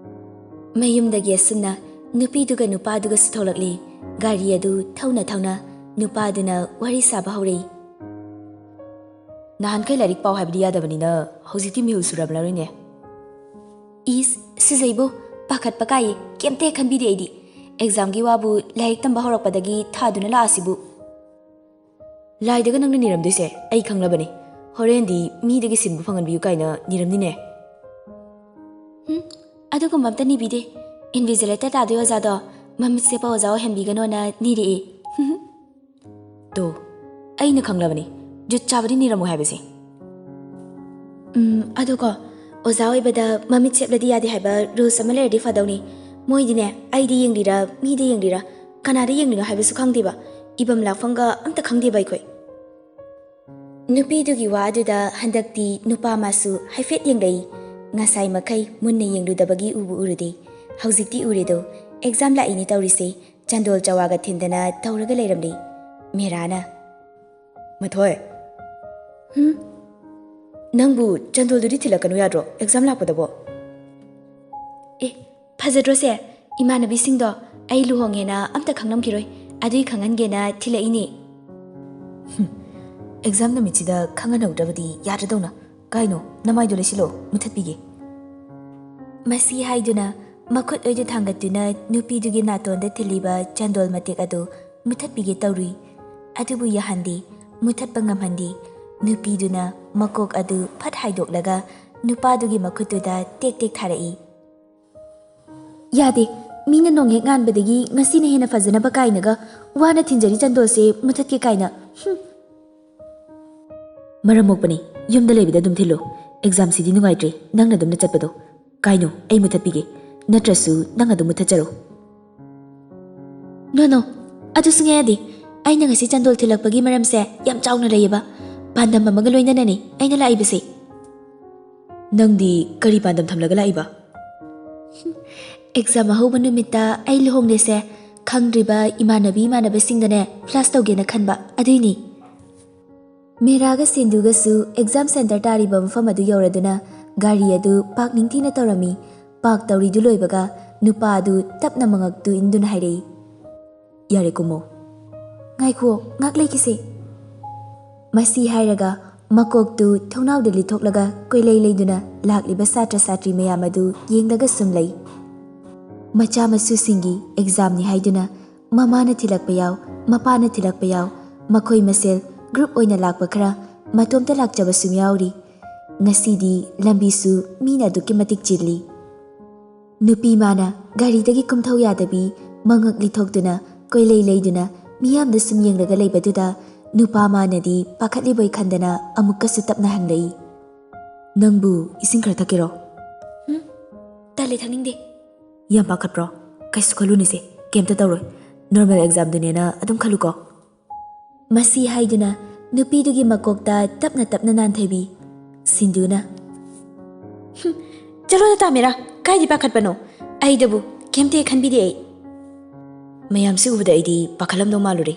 ꯃꯌꯨꯝꯗꯒꯤ ꯑꯁꯨꯝꯅ ꯅꯨꯄꯤꯗꯨꯒ ꯅꯨꯄꯥꯗꯨꯒꯁꯨ ꯊꯣꯛꯂꯛꯂꯤ꯫ ꯒꯥꯔꯤ ꯑꯗꯨ ꯊꯧꯅ ꯊꯧꯅ ꯅꯨꯄꯥꯗꯨꯅ ꯋꯥꯔꯤ ꯁꯥꯕ ꯍꯧꯔꯛꯏ꯫ "ꯅꯍꯥꯟꯈꯩ ꯂꯥꯏꯔꯤꯛ ꯄꯥꯎ ꯍꯥꯏꯕꯗꯤ ꯌꯥꯗꯕꯅꯤꯅ ꯍꯧꯖꯤꯛꯇꯤ ꯃꯤꯍꯨꯜ ꯁꯨꯔꯝꯂꯔꯣꯏꯅꯦ꯫" "ꯏꯁ, ꯁꯤꯖꯩꯕꯨ, ꯄꯥꯈꯠꯄ ꯀꯥꯏꯌꯦ, ꯀꯩꯝꯇ ꯍꯦꯛ ꯈꯟꯕꯤꯗꯦ ꯑꯩꯗꯤ꯫ ꯑꯦꯛꯖꯥꯝꯒꯤ ꯋꯥꯕꯨ ꯂꯥꯏꯔꯤꯛ ꯇꯝꯕ ꯍꯧꯔꯛꯄꯗꯒꯤ ꯊꯥꯗꯨꯅ ꯂꯥꯛꯑꯁꯤꯕꯨ꯫" "ꯂꯥꯏꯗꯒ ꯅꯪꯅ ꯅꯤꯔꯝꯗꯣꯏꯁꯦ ꯑꯩ ꯈꯪꯂꯕꯅꯤ꯫ ꯍꯣꯔꯦꯟꯗꯤ ꯃꯤꯗꯒꯤ ꯁꯤꯟꯕ ꯐꯪꯍꯟꯕꯤꯌꯨ ꯀꯥꯏꯅ ꯅꯤꯔꯝꯅꯤꯅꯦ꯫" "ꯍꯨꯝ, ꯑꯗꯨꯒꯨꯝꯕ ꯑꯝꯇ ꯅꯤꯕꯤꯗꯦ꯫ ꯏꯟꯚꯤꯖꯤꯂꯦꯇꯔ ꯇꯥꯗꯣꯏ ꯑꯣꯖꯥꯗꯣ ꯃꯃꯤꯠ ꯁꯦꯞꯄ ꯑꯣꯖꯥ ꯑꯣꯏꯍꯟꯕꯤꯒꯅꯣꯅ ꯅꯤꯔꯛꯑꯦ꯫" "ꯇꯣ, ꯑꯩꯅ ꯈꯪꯂꯕꯅꯤ ꯖꯨꯠ ꯆꯥꯕꯗꯤ ꯅꯤꯔꯝꯃꯣ ꯍꯥꯏꯕꯁꯦ꯫" "ꯎꯝ, ꯑꯗꯣꯀꯣ, ꯑꯣꯖꯥ ꯑꯣꯏꯕꯗ ꯃꯃꯤꯠ ꯁꯦꯞꯂꯗꯤ ꯌꯥꯗꯦ ꯍꯥꯏꯕ ꯔꯨꯜꯁ ꯑꯃ ꯂꯩꯔꯗꯤ ꯐꯗꯧꯅꯤ꯫ ꯃꯣꯏꯗꯤꯅꯦ, ꯑꯩꯗ ꯌꯦꯡꯂꯤꯔꯥ, ꯃꯤꯗ ꯌꯦꯡꯂꯤꯔꯥ, ꯀꯅꯥꯗ ꯌꯦꯡꯂꯤꯅꯣ ꯍꯥꯏꯕꯁꯨ ꯈꯪꯗꯦꯕ꯫ ꯏꯕꯝ ꯂꯥꯛꯐꯝꯒ ꯑꯝꯇ ꯈꯪꯗꯦꯕ ꯑꯩꯈꯣꯏ꯫" ꯅꯨꯄꯤꯗꯨꯒꯤ ꯋꯥ ꯑꯗꯨꯗ ꯍꯟꯗꯛꯇꯤ ꯅꯨꯄꯥ ꯃꯥꯁꯨ ꯍꯥꯏꯐꯦꯠ ꯌꯦꯡꯂꯛꯏ꯫ ꯉꯁꯥꯏ ꯃꯈꯩ ꯃꯨꯟꯅ ꯌꯦꯡꯂꯨꯗꯕꯒꯤ ꯎꯕꯨ ꯎꯔꯨꯗꯦ꯫ ꯍꯧꯖꯤꯛꯇꯤ ꯎꯔꯦꯗꯣ, ꯑꯦꯛꯖꯥꯝ ꯂꯥꯛꯏꯅꯦ ꯇꯧꯔꯤꯁꯦ꯫ ꯆꯟꯗꯣꯜ ꯆꯋꯥꯒ ꯊꯤꯟꯗꯅ ꯇꯧꯔꯒ ꯂꯩꯔꯝꯂꯤ꯫ ꯃꯦꯔꯥꯅ, "ꯃꯊꯣꯏ꯫" "ꯍꯨꯝ?" "ꯅꯪꯕꯨ ꯆꯟꯗꯣꯜꯗꯨꯗꯤ ꯊꯤꯜꯂꯛꯀꯅꯨ ꯌꯥꯗ꯭ꯔꯣ, ꯑꯦꯛꯖꯥꯝ ꯂꯥꯛꯄꯗꯕꯣ?" "ꯑꯦ, ꯐꯖꯗ꯭ꯔꯣꯁꯦ? ꯏꯃꯥꯟꯅꯕꯤꯁꯤꯡꯗꯣ ꯑꯩ ꯂꯨꯍꯣꯡꯉꯦꯅ ꯑꯝꯇ ꯈꯪꯂꯝꯈꯤꯔꯣꯏ, ꯑꯗꯨꯏ ꯈꯪꯍꯟꯒꯦꯅ ꯊꯤꯜꯂꯛꯏꯅꯦ꯫" "ꯍꯨꯝ, ꯑꯦꯛꯖꯥꯝ ꯅꯨꯃꯤꯠꯁꯤꯗ ꯈꯪꯍꯟꯍꯧꯗ꯭ꯔꯕꯗꯤ ꯌꯥꯗ꯭ꯔꯗꯧꯅ꯫ ꯀꯥꯏꯅꯣ, ꯅꯃꯥꯏꯗꯣ ꯂꯩꯁꯤꯜꯂꯣ, ꯃꯨꯊꯠꯄꯤꯒꯦ꯫" ꯃꯁꯤ ꯍꯥꯏꯗꯨꯅ ꯃꯈꯨꯠ ꯑꯣꯏꯗꯨ ꯊꯥꯡꯒꯠꯇꯨꯅ ꯅꯨꯄꯤꯗꯨꯒꯤ ꯅꯥꯇꯣꯟꯗ ꯊꯤꯜꯂꯤꯕ ꯆꯟꯗꯣꯜ ꯃꯇꯦꯛ ꯑꯗꯨ ꯃꯨꯊꯠꯄꯤꯒꯦ ꯇꯧꯔꯨꯏ꯫ ꯑꯗꯨꯕꯨ ꯌꯥꯍꯟꯗꯦ, ꯃꯨꯊꯠꯄ ꯉꯝꯍꯟꯗꯦ꯫ ꯅꯨꯄꯤꯗꯨꯅ ꯃꯀꯣꯛ ꯑꯗꯨ ꯐꯠ ꯍꯥꯏꯗꯣꯛꯂꯒ ꯅꯨꯄꯥꯗꯨꯒꯤ ꯃꯈꯨꯠꯇꯨꯗ ꯇꯦꯛ ꯇꯦꯛ ꯊꯥꯔꯛꯏ꯫ "ꯌꯥꯗꯦ, ꯃꯤꯅ ꯅꯣꯡ ꯍꯦꯛ ꯉꯥꯟꯕꯗꯒꯤ ꯉꯁꯤꯅ ꯍꯦꯟꯅ ꯐꯖꯅꯕ ꯀꯥꯏꯅꯒ ꯋꯥꯅ ꯊꯤꯟꯖꯔꯤ ꯆꯟꯗꯣꯜꯁꯦ ꯃꯨꯊꯠꯀꯦ ꯀꯥꯏꯅ꯫ ꯍꯨꯝ!" "ꯃꯔꯝ ꯃꯣꯛꯄꯅꯤ, ꯌꯨꯝꯗ ꯂꯩꯕꯗ ꯑꯗꯨꯝ ꯊꯤꯜꯂꯨ꯫ ꯑꯦꯛꯖꯥꯝꯁꯤꯗꯤ ꯅꯨꯡꯉꯥꯏꯇ꯭ꯔꯦ, ꯅꯪꯅ ꯑꯗꯨꯝ ꯅꯆꯠꯄꯗꯣ꯫ ꯀꯥꯏꯅꯣ, ꯑꯩ ꯃꯨꯊꯠꯄꯤꯒꯦ꯫ ꯅꯠꯇ꯭ꯔꯁꯨ ꯅꯪ ꯑꯗꯨꯝ ꯃꯨꯊꯠꯆꯔꯣ꯫" "ꯅꯣ, ꯅꯣ, ꯑꯗꯨ ꯁꯨꯡꯌꯥ ꯌꯥꯗꯦ꯫ ꯑꯩꯅ ꯉꯁꯤ ꯆꯟꯗꯣꯜ ꯊꯤꯜꯂꯛꯄꯒꯤ ꯃꯔꯝꯁꯦ ꯌꯥꯝ ꯆꯥꯎꯅ ꯂꯩꯌꯦꯕ꯫ ꯄꯥꯟꯗꯝ ꯑꯃꯒ ꯂꯣꯏꯅꯅꯅꯦ ꯑꯩꯅ ꯂꯥꯛꯏꯕꯁꯦ꯫" "ꯅꯪꯗꯤ ꯀꯔꯤ ꯄꯥꯟꯗꯝ ꯊꯝꯂꯒ ꯂꯥꯛꯏꯕ?" "ꯑꯦꯛꯖꯥꯝ ꯑꯍꯧꯕ ꯅꯨꯃꯤꯠꯇ ꯑꯩ ꯂꯨꯍꯣꯡꯂꯦꯁꯦ ꯈꯪꯗ꯭ꯔꯤꯕ ꯏꯃꯥꯟꯅꯕꯤ ꯏꯃꯥꯟꯅꯕꯁꯤꯡꯗꯅꯦ ꯐ꯭ꯂꯥꯁ ꯇꯧꯒꯦꯅ ꯈꯟꯕ ꯑꯗꯨꯏꯅꯤ꯫" ꯃꯦꯔꯥꯒ ꯁꯤꯟꯗꯨꯒꯁꯨ ꯑꯦꯛꯖꯥꯝ ꯁꯦꯟꯇꯔ ꯇꯥꯔꯤꯕ ꯃꯐꯝ ꯑꯗꯨ ꯌꯧꯔꯗꯨꯅ ꯒꯥꯔꯤ ꯑꯗꯨ ꯄꯥꯔꯛ ꯅꯤꯡꯊꯤꯅ ꯇꯧꯔꯝꯃꯤ꯫ ꯄꯥꯔꯛ ꯇꯧꯔꯤꯗꯨ ꯂꯣꯏꯕꯒ ꯅꯨꯄꯥ ꯑꯗꯨ ꯇꯞꯅ ꯃꯉꯛꯇꯨ ꯏꯟꯗꯨꯅ ꯍꯥꯏꯔꯛꯏ, "ꯌꯥꯔꯦ, ꯀꯨꯝꯃꯣ꯫" "ꯉꯥꯏꯈꯨꯑꯣ, ꯉꯥꯛ ꯂꯩꯈꯤꯁꯦ꯫" ꯃꯁꯤ ꯍꯥꯏꯔꯒ ꯃꯀꯣꯛꯇꯨ ꯊꯣꯡꯅꯥꯎꯗ ꯂꯤꯊꯣꯛꯂꯒ ꯀꯣꯏꯂꯩ ꯂꯩꯗꯨꯅ ꯂꯥꯛꯂꯤꯕ ꯁꯥꯇ꯭ꯔ ꯁꯥꯇ꯭ꯔꯤ ꯃꯌꯥꯝ ꯑꯗꯨ ꯌꯦꯡꯂꯒ ꯁꯨꯝ ꯂꯩ꯫ ꯃꯆꯥ ꯃꯁꯨꯁꯤꯡꯒꯤ ꯑꯦꯛꯖꯥꯝꯅꯤ ꯍꯥꯏꯗꯨꯅ ꯃꯃꯥꯅ ꯊꯤꯜꯂꯛꯄ ꯌꯥꯎ, ꯃꯄꯥꯅ ꯊꯤꯜꯂꯛꯄ ꯌꯥꯎ, ꯃꯈꯣꯏ ꯃꯁꯦꯜ ꯒ꯭ꯔꯨꯞ ꯑꯣꯏꯅ ꯂꯥꯛꯄ ꯈꯔ, ꯃꯇꯣꯝꯇ ꯂꯥꯛꯆꯕꯁꯨ ꯌꯥꯎꯔꯤ꯫ ꯉꯁꯤꯗꯤ ꯂꯝꯕꯤꯁꯨ ꯃꯤꯅ ꯑꯗꯨꯛꯀꯤ ꯃꯇꯤꯛ ꯆꯤꯜꯂꯤ꯫ ꯅꯨꯄꯤ ꯃꯥꯅ ꯒꯥꯔꯤꯗꯒꯤ ꯀꯨꯝꯊꯧ ꯌꯥꯗꯕꯤ ꯃꯉꯛ ꯂꯤꯊꯣꯛꯇꯨꯅ ꯀꯣꯏꯂꯩ ꯂꯩꯗꯨꯅ ꯃꯤꯌꯥꯝꯗ ꯁꯨꯝ ꯌꯦꯡꯂꯒ ꯂꯩꯕꯗꯨꯗ ꯅꯨꯄꯥ ꯃꯥꯅꯗꯤ ꯄꯥꯈꯠꯂꯤꯕꯣꯏ ꯈꯟꯗꯅ ꯑꯃꯨꯛꯀꯁꯨ ꯇꯞꯅ ꯍꯪꯂꯛꯏ, "ꯅꯪꯕꯨ ꯏꯁꯤꯡ ꯈꯔ ꯊꯛꯀꯦꯔꯣ?" "ꯍꯨꯝ, ꯇꯜꯂꯦ, ꯊꯛꯅꯤꯡꯗꯦ꯫" "ꯌꯥꯝ ꯄꯥꯈꯠꯄ꯭ꯔꯣ? ꯀꯩꯁꯨ ꯈꯜꯂꯨꯅꯨꯁꯦ, ꯀꯩꯝꯇ ꯇꯧꯔꯣꯏ꯫ ꯅꯣꯔꯃꯦꯜ ꯑꯦꯛꯖꯥꯝꯗꯨꯅꯦꯅ ꯑꯗꯨꯝ ꯈꯜꯂꯨꯀꯣ꯫" ꯃꯁꯤ ꯍꯥꯏꯗꯨꯅ ꯅꯨꯄꯤꯗꯨꯒꯤ ꯃꯀꯣꯛꯇ ꯇꯞꯅ ꯇꯞꯅ ꯅꯥꯟꯊꯕꯤ꯫ ꯁꯤꯟꯗꯨꯅ, "ꯍꯨꯝ, ꯆꯠꯂꯣꯗ ꯇꯥꯃꯤꯔꯥ, ꯀꯥꯏꯗꯤ ꯄꯥꯈꯠꯄꯅꯣ? ꯑꯩꯗꯕꯨ ꯀꯩꯝꯇ ꯍꯦꯛ ꯈꯟꯕꯤꯗꯦ ꯑꯩ꯫ ꯃꯌꯥꯝꯁꯤ ꯎꯕꯗ ꯑꯩꯗꯤ ꯄꯥꯈꯠꯂꯝꯗꯧ ꯃꯥꯜꯂꯨꯔꯦ꯫"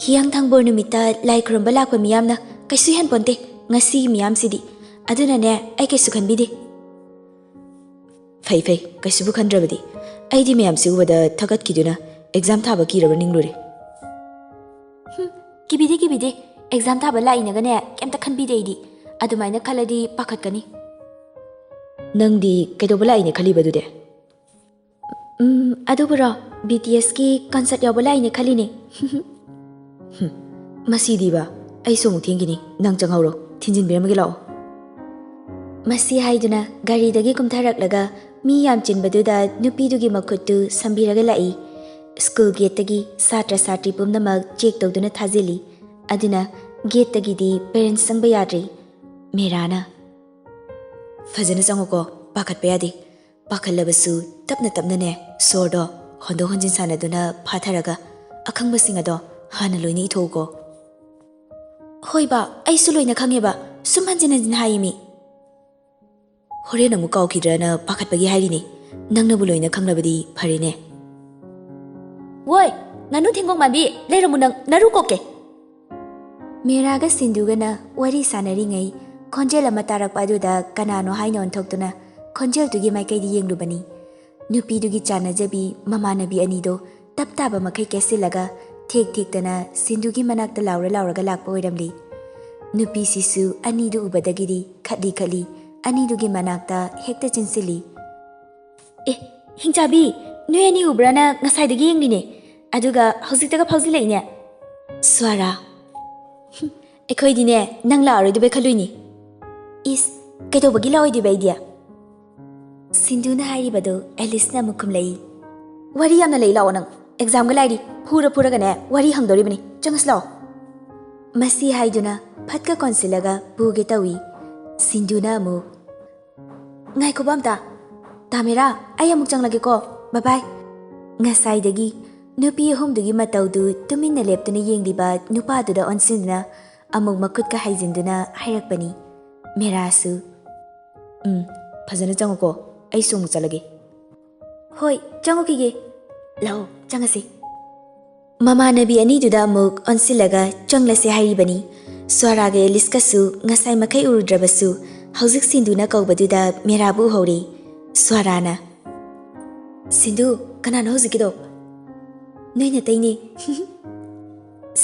"ꯍꯤꯌꯥꯡꯊꯥꯡ ꯕꯣꯔ ꯅꯨꯃꯤꯠꯇ ꯂꯥꯏ ꯈꯨꯔꯨꯝꯕ ꯂꯥꯛꯄ ꯃꯤꯌꯥꯝꯅ ꯀꯩꯁꯨ ꯍꯦꯟꯄꯣꯟꯇꯦ ꯉꯁꯤꯒꯤ ꯃꯤꯌꯥꯝꯁꯤꯗꯤ꯫ ꯑꯗꯨꯅꯅꯦ, ꯑꯩ ꯀꯩꯁꯨ ꯈꯟꯕꯤꯗꯦ꯫" "ꯐꯩ, ꯐꯩ, ꯀꯩꯁꯨꯕꯨ ꯈꯟꯗ꯭ꯔꯕꯗꯤ꯫ ꯑꯩꯗꯤ ꯃꯌꯥꯝꯁꯤ ꯎꯕꯗ ꯊꯀꯠꯈꯤꯗꯨꯅ ꯑꯦꯛꯖꯥꯝ ꯊꯥꯕ ꯀꯤꯔꯕ ꯅꯤꯡꯂꯨꯔꯦ꯫" "ꯍꯨꯝ, ꯀꯤꯕꯤꯗꯦ, ꯀꯤꯕꯤꯗꯦ꯫ ꯑꯦꯛꯖꯥꯝ ꯊꯥꯕ ꯂꯥꯛꯏꯅꯒꯅꯦ ꯀꯩꯝꯇ ꯈꯟꯕꯤꯗꯦ ꯑꯩꯗꯤ꯫ ꯑꯗꯨꯃꯥꯏꯅ ꯈꯜꯂꯗꯤ ꯄꯥꯈꯠꯀꯅꯤ꯫" ꯅꯪꯗꯤ ꯀꯩꯗꯧꯕ ꯂꯥꯛꯏꯅꯦ ꯈꯜꯂꯤꯕ ꯑꯗꯨꯗꯤ? ꯎꯝ, ꯑꯗꯨꯕꯨꯔꯣ, ꯕꯤ ꯇꯤ ꯑꯦꯁꯀꯤ ꯀꯟꯁꯔꯠ ꯌꯥꯎꯕ ꯂꯥꯛꯏꯅꯦ ꯈꯜꯂꯤꯅꯦ꯫ ꯍꯨꯝ, ꯃꯁꯤꯗꯤꯕ, ꯑꯩꯁꯨ ꯑꯃꯨꯛ ꯊꯦꯡꯈꯤꯅꯤ, ꯅꯪ ꯆꯪꯍꯧꯔꯣ, ꯊꯤꯟꯖꯤꯟꯕꯤꯔꯝꯃꯒꯦ ꯂꯥꯛꯑꯣ꯫ ꯃꯁꯤ ꯍꯥꯏꯗꯨꯅ ꯒꯥꯔꯤꯗꯒꯤ ꯀꯨꯝꯊꯔꯛꯂꯒ ꯃꯤ ꯌꯥꯝ ꯆꯤꯟꯕꯗꯨꯗ ꯅꯨꯄꯤꯗꯨꯒꯤ ꯃꯈꯨꯠꯇꯨ ꯁꯝꯕꯤꯔꯒ ꯂꯥꯛꯏ꯫ ꯁ꯭ꯀꯨꯜ ꯒꯦꯠꯇꯒꯤ ꯁꯥꯇ꯭ꯔ ꯁꯥꯇ꯭ꯔꯤ ꯄꯨꯝꯅꯃꯛ ꯆꯦꯛ ꯇꯧꯗꯨꯅ ꯊꯥꯖꯤꯜꯂꯤ꯫ ꯑꯗꯨꯅ ꯒꯦꯠꯇꯒꯤꯗꯤ ꯄꯦꯔꯦꯟꯠꯁ ꯆꯪꯕ ꯌꯥꯗ꯭ꯔꯤ꯫ ꯃꯦꯔꯥꯅ, "ꯐꯖꯅ ꯆꯪꯉꯨꯀꯣ, ꯄꯥꯈꯠꯄ ꯌꯥꯗꯦ꯫ ꯄꯥꯈꯠꯂꯕꯁꯨ ꯇꯞꯅ ꯇꯞꯅꯅꯦ, ꯁꯣꯔꯗꯣ ꯍꯣꯟꯗꯣꯛ ꯍꯣꯟꯖꯤꯟ ꯁꯥꯟꯅꯗꯨꯅ ꯐꯥꯊꯔꯒ ꯑꯈꯪꯕꯁꯤꯡ ꯑꯗꯣ ꯍꯥꯟꯅ ꯂꯣꯏꯅ ꯏꯊꯣꯛꯎꯀꯣ꯫" "ꯍꯣꯏ ꯕꯥ, ꯑꯩꯁꯨ ꯂꯣꯏꯅ ꯈꯪꯉꯦꯕ, ꯁꯨꯝ ꯍꯟꯖꯤꯟ ꯍꯟꯖꯤꯟ ꯍꯥꯏꯌꯦꯃꯤ꯫" "ꯍꯣꯔꯦꯟ ꯑꯃꯨꯛ ꯀꯥꯎꯈꯤꯗ꯭ꯔꯅ ꯄꯥꯈꯠꯄꯒꯤ ꯍꯥꯏꯔꯤꯅꯦ, ꯅꯪꯅꯕꯨ ꯂꯣꯏꯅ ꯈꯪꯂꯕꯗꯤ ꯐꯔꯦꯅꯦ꯫" "ꯋꯣꯏ, ꯉꯥꯅꯨ ꯊꯦꯡꯒꯣꯡ ꯃꯥꯟꯕꯤ, ꯂꯩꯔꯝꯃꯨ ꯅꯪ, ꯅꯔꯨ ꯀꯣꯛꯀꯦ꯫" ꯃꯦꯔꯥꯒ ꯁꯤꯟꯗꯨꯒꯅ ꯋꯥꯔꯤ ꯁꯥꯟꯅꯔꯤꯉꯩ, ꯈꯣꯟꯖꯦꯜ ꯑꯃ ꯇꯥꯔꯛꯄ ꯑꯗꯨꯗ ꯀꯅꯥꯅꯣ ꯍꯥꯏꯅ ꯑꯣꯟꯊꯣꯛꯇꯨꯅ ꯈꯣꯟꯖꯦꯜꯗꯨꯒꯤ ꯃꯥꯏꯀꯩꯗ ꯌꯦꯡꯂꯨꯕꯅꯤ꯫ ꯅꯨꯄꯤꯗꯨꯒꯤ ꯆꯥꯟꯅꯖꯕꯤ ꯃꯃꯥꯟꯅꯕꯤ ꯑꯅꯤꯗꯣ ꯇꯞ ꯇꯥꯕ ꯃꯈꯩ ꯀꯦꯁꯤꯜꯂꯒ ꯊꯦꯛ ꯊꯦꯛꯇꯅ ꯁꯤꯟꯗꯨꯒꯤ ꯃꯅꯥꯛꯇ ꯂꯥꯎꯔ ꯂꯥꯎꯔꯒ ꯂꯥꯛꯄ ꯑꯣꯏꯔꯝꯂꯤ꯫ ꯅꯨꯄꯤꯁꯤꯁꯨ ꯑꯅꯤꯗꯨ ꯎꯕꯗꯒꯤꯗꯤ ꯈꯠꯂꯤ ꯈꯠꯂꯤ ꯑꯅꯤꯗꯨꯒꯤ ꯃꯅꯥꯛꯇ ꯍꯦꯛꯇ ꯆꯦꯟꯁꯤꯜꯂꯤ꯫ "ꯑꯦ, ꯍꯤꯡꯆꯥꯕꯤ, ꯅꯣꯏ ꯑꯅꯤ ꯎꯕ꯭ꯔꯥꯅ ꯉꯁꯥꯏꯗꯒꯤ ꯌꯦꯡꯂꯤꯅꯦ, ꯑꯗꯨꯒ ꯍꯧꯖꯤꯛꯇꯒ ꯐꯥꯎꯖꯤꯜꯂꯛꯏꯅꯦ?" "ꯁ꯭ꯋꯥꯔꯥ, ꯍꯨꯝ, ꯑꯩꯈꯣꯏꯗꯤꯅꯦ ꯅꯪ ꯂꯥꯛꯑꯔꯣꯏꯗꯕꯩ ꯈꯜꯂꯨꯏꯅꯤ꯫" "ꯏꯁ, ꯀꯩꯗꯧꯕꯒꯤ ꯂꯥꯛꯑꯣꯏꯗꯣꯏꯕ ꯑꯩꯗꯤ?" ꯁꯤꯟꯗꯨꯅ ꯍꯥꯏꯔꯤꯕꯗꯨ ꯑꯦꯂꯤꯁꯅ ꯑꯃꯨꯛ ꯈꯨꯝꯂꯛꯏ꯫ "ꯋꯥꯔꯤ ꯌꯥꯝꯅ ꯂꯩ, ꯂꯥꯛꯑꯣ ꯅꯪ꯫ ꯑꯦꯛꯖꯥꯝꯒ ꯂꯥꯏꯔꯤ, ꯐꯨꯔ ꯐꯨꯔꯒꯅꯦ ꯋꯥꯔꯤ ꯍꯪꯗꯣꯔꯤꯕꯅꯤ, ꯆꯪꯉꯁꯤ ꯂꯥꯛꯑꯣ꯫" ꯃꯁꯤ ꯍꯥꯏꯗꯨꯅ ꯐꯠꯀ ꯀꯣꯟꯁꯤꯜꯂꯒ ꯄꯨꯒꯦ ꯇꯧꯏ꯫ ꯁꯤꯟꯗꯨꯅ ꯑꯃꯨꯛ, "ꯉꯥꯏꯈꯣꯕ ꯑꯝꯇ꯫ ꯇꯥꯃꯦꯔꯥ, ꯑꯩ ꯑꯃꯨꯛ ꯆꯪꯂꯒꯦꯀꯣ꯫ ꯕꯥꯏ ꯕꯥꯏ꯫" ꯉꯁꯥꯏꯗꯒꯤ ꯅꯨꯄꯤ ꯑꯍꯨꯝꯗꯨꯒꯤ ꯃꯇꯧꯗꯨ ꯇꯨꯃꯤꯟꯅ ꯂꯦꯞꯇꯨꯅ ꯌꯦꯡꯂꯤꯕ ꯅꯨꯄꯥꯗꯨꯗ ꯑꯣꯟꯁꯤꯟꯗꯨꯅ ꯑꯃꯨꯛ ꯃꯈꯨꯠꯀ ꯍꯥꯏꯖꯤꯟꯗꯨꯅ ꯍꯥꯏꯔꯛꯄꯅꯤ꯫ ꯃꯦꯔꯥꯁꯨ, "ꯎꯝ, ꯐꯖꯅ ꯆꯪꯉꯨꯀꯣ, ꯑꯩꯁꯨ ꯑꯃꯨꯛ ꯆꯠꯂꯒꯦ꯫" "ꯍꯣꯏ, ꯆꯪꯉꯨꯈꯤꯒꯦ꯫ ꯂꯥꯛꯑꯣ, ꯆꯪꯉꯁꯤ꯫" ꯃꯃꯥꯟꯅꯕꯤ ꯑꯅꯤꯗꯨꯗ ꯑꯃꯨꯛ ꯑꯣꯟꯁꯤꯜꯂꯒ ꯆꯪꯂꯁꯦ ꯍꯥꯏꯔꯤꯕꯅꯤ꯫ ꯁ꯭ꯋꯥꯔꯥꯒ ꯑꯦꯂꯤꯁꯀꯁꯨ ꯉꯁꯥꯏ ꯃꯈꯩ ꯎꯔꯨꯗ꯭ꯔꯕꯁꯨ ꯍꯧꯖꯤꯛ ꯁꯤꯟꯗꯨꯅ ꯀꯧꯕꯗꯨꯗ ꯃꯦꯔꯥꯕꯨ ꯎꯍꯧꯔꯦ꯫ ꯁ꯭ꯋꯥꯔꯥꯅ, "ꯁꯤꯟꯗꯨ, ꯀꯅꯥꯅꯣ ꯍꯧꯖꯤꯛꯀꯤꯗꯣ?" "ꯅꯣꯏ ꯅꯇꯩꯅꯦ꯫"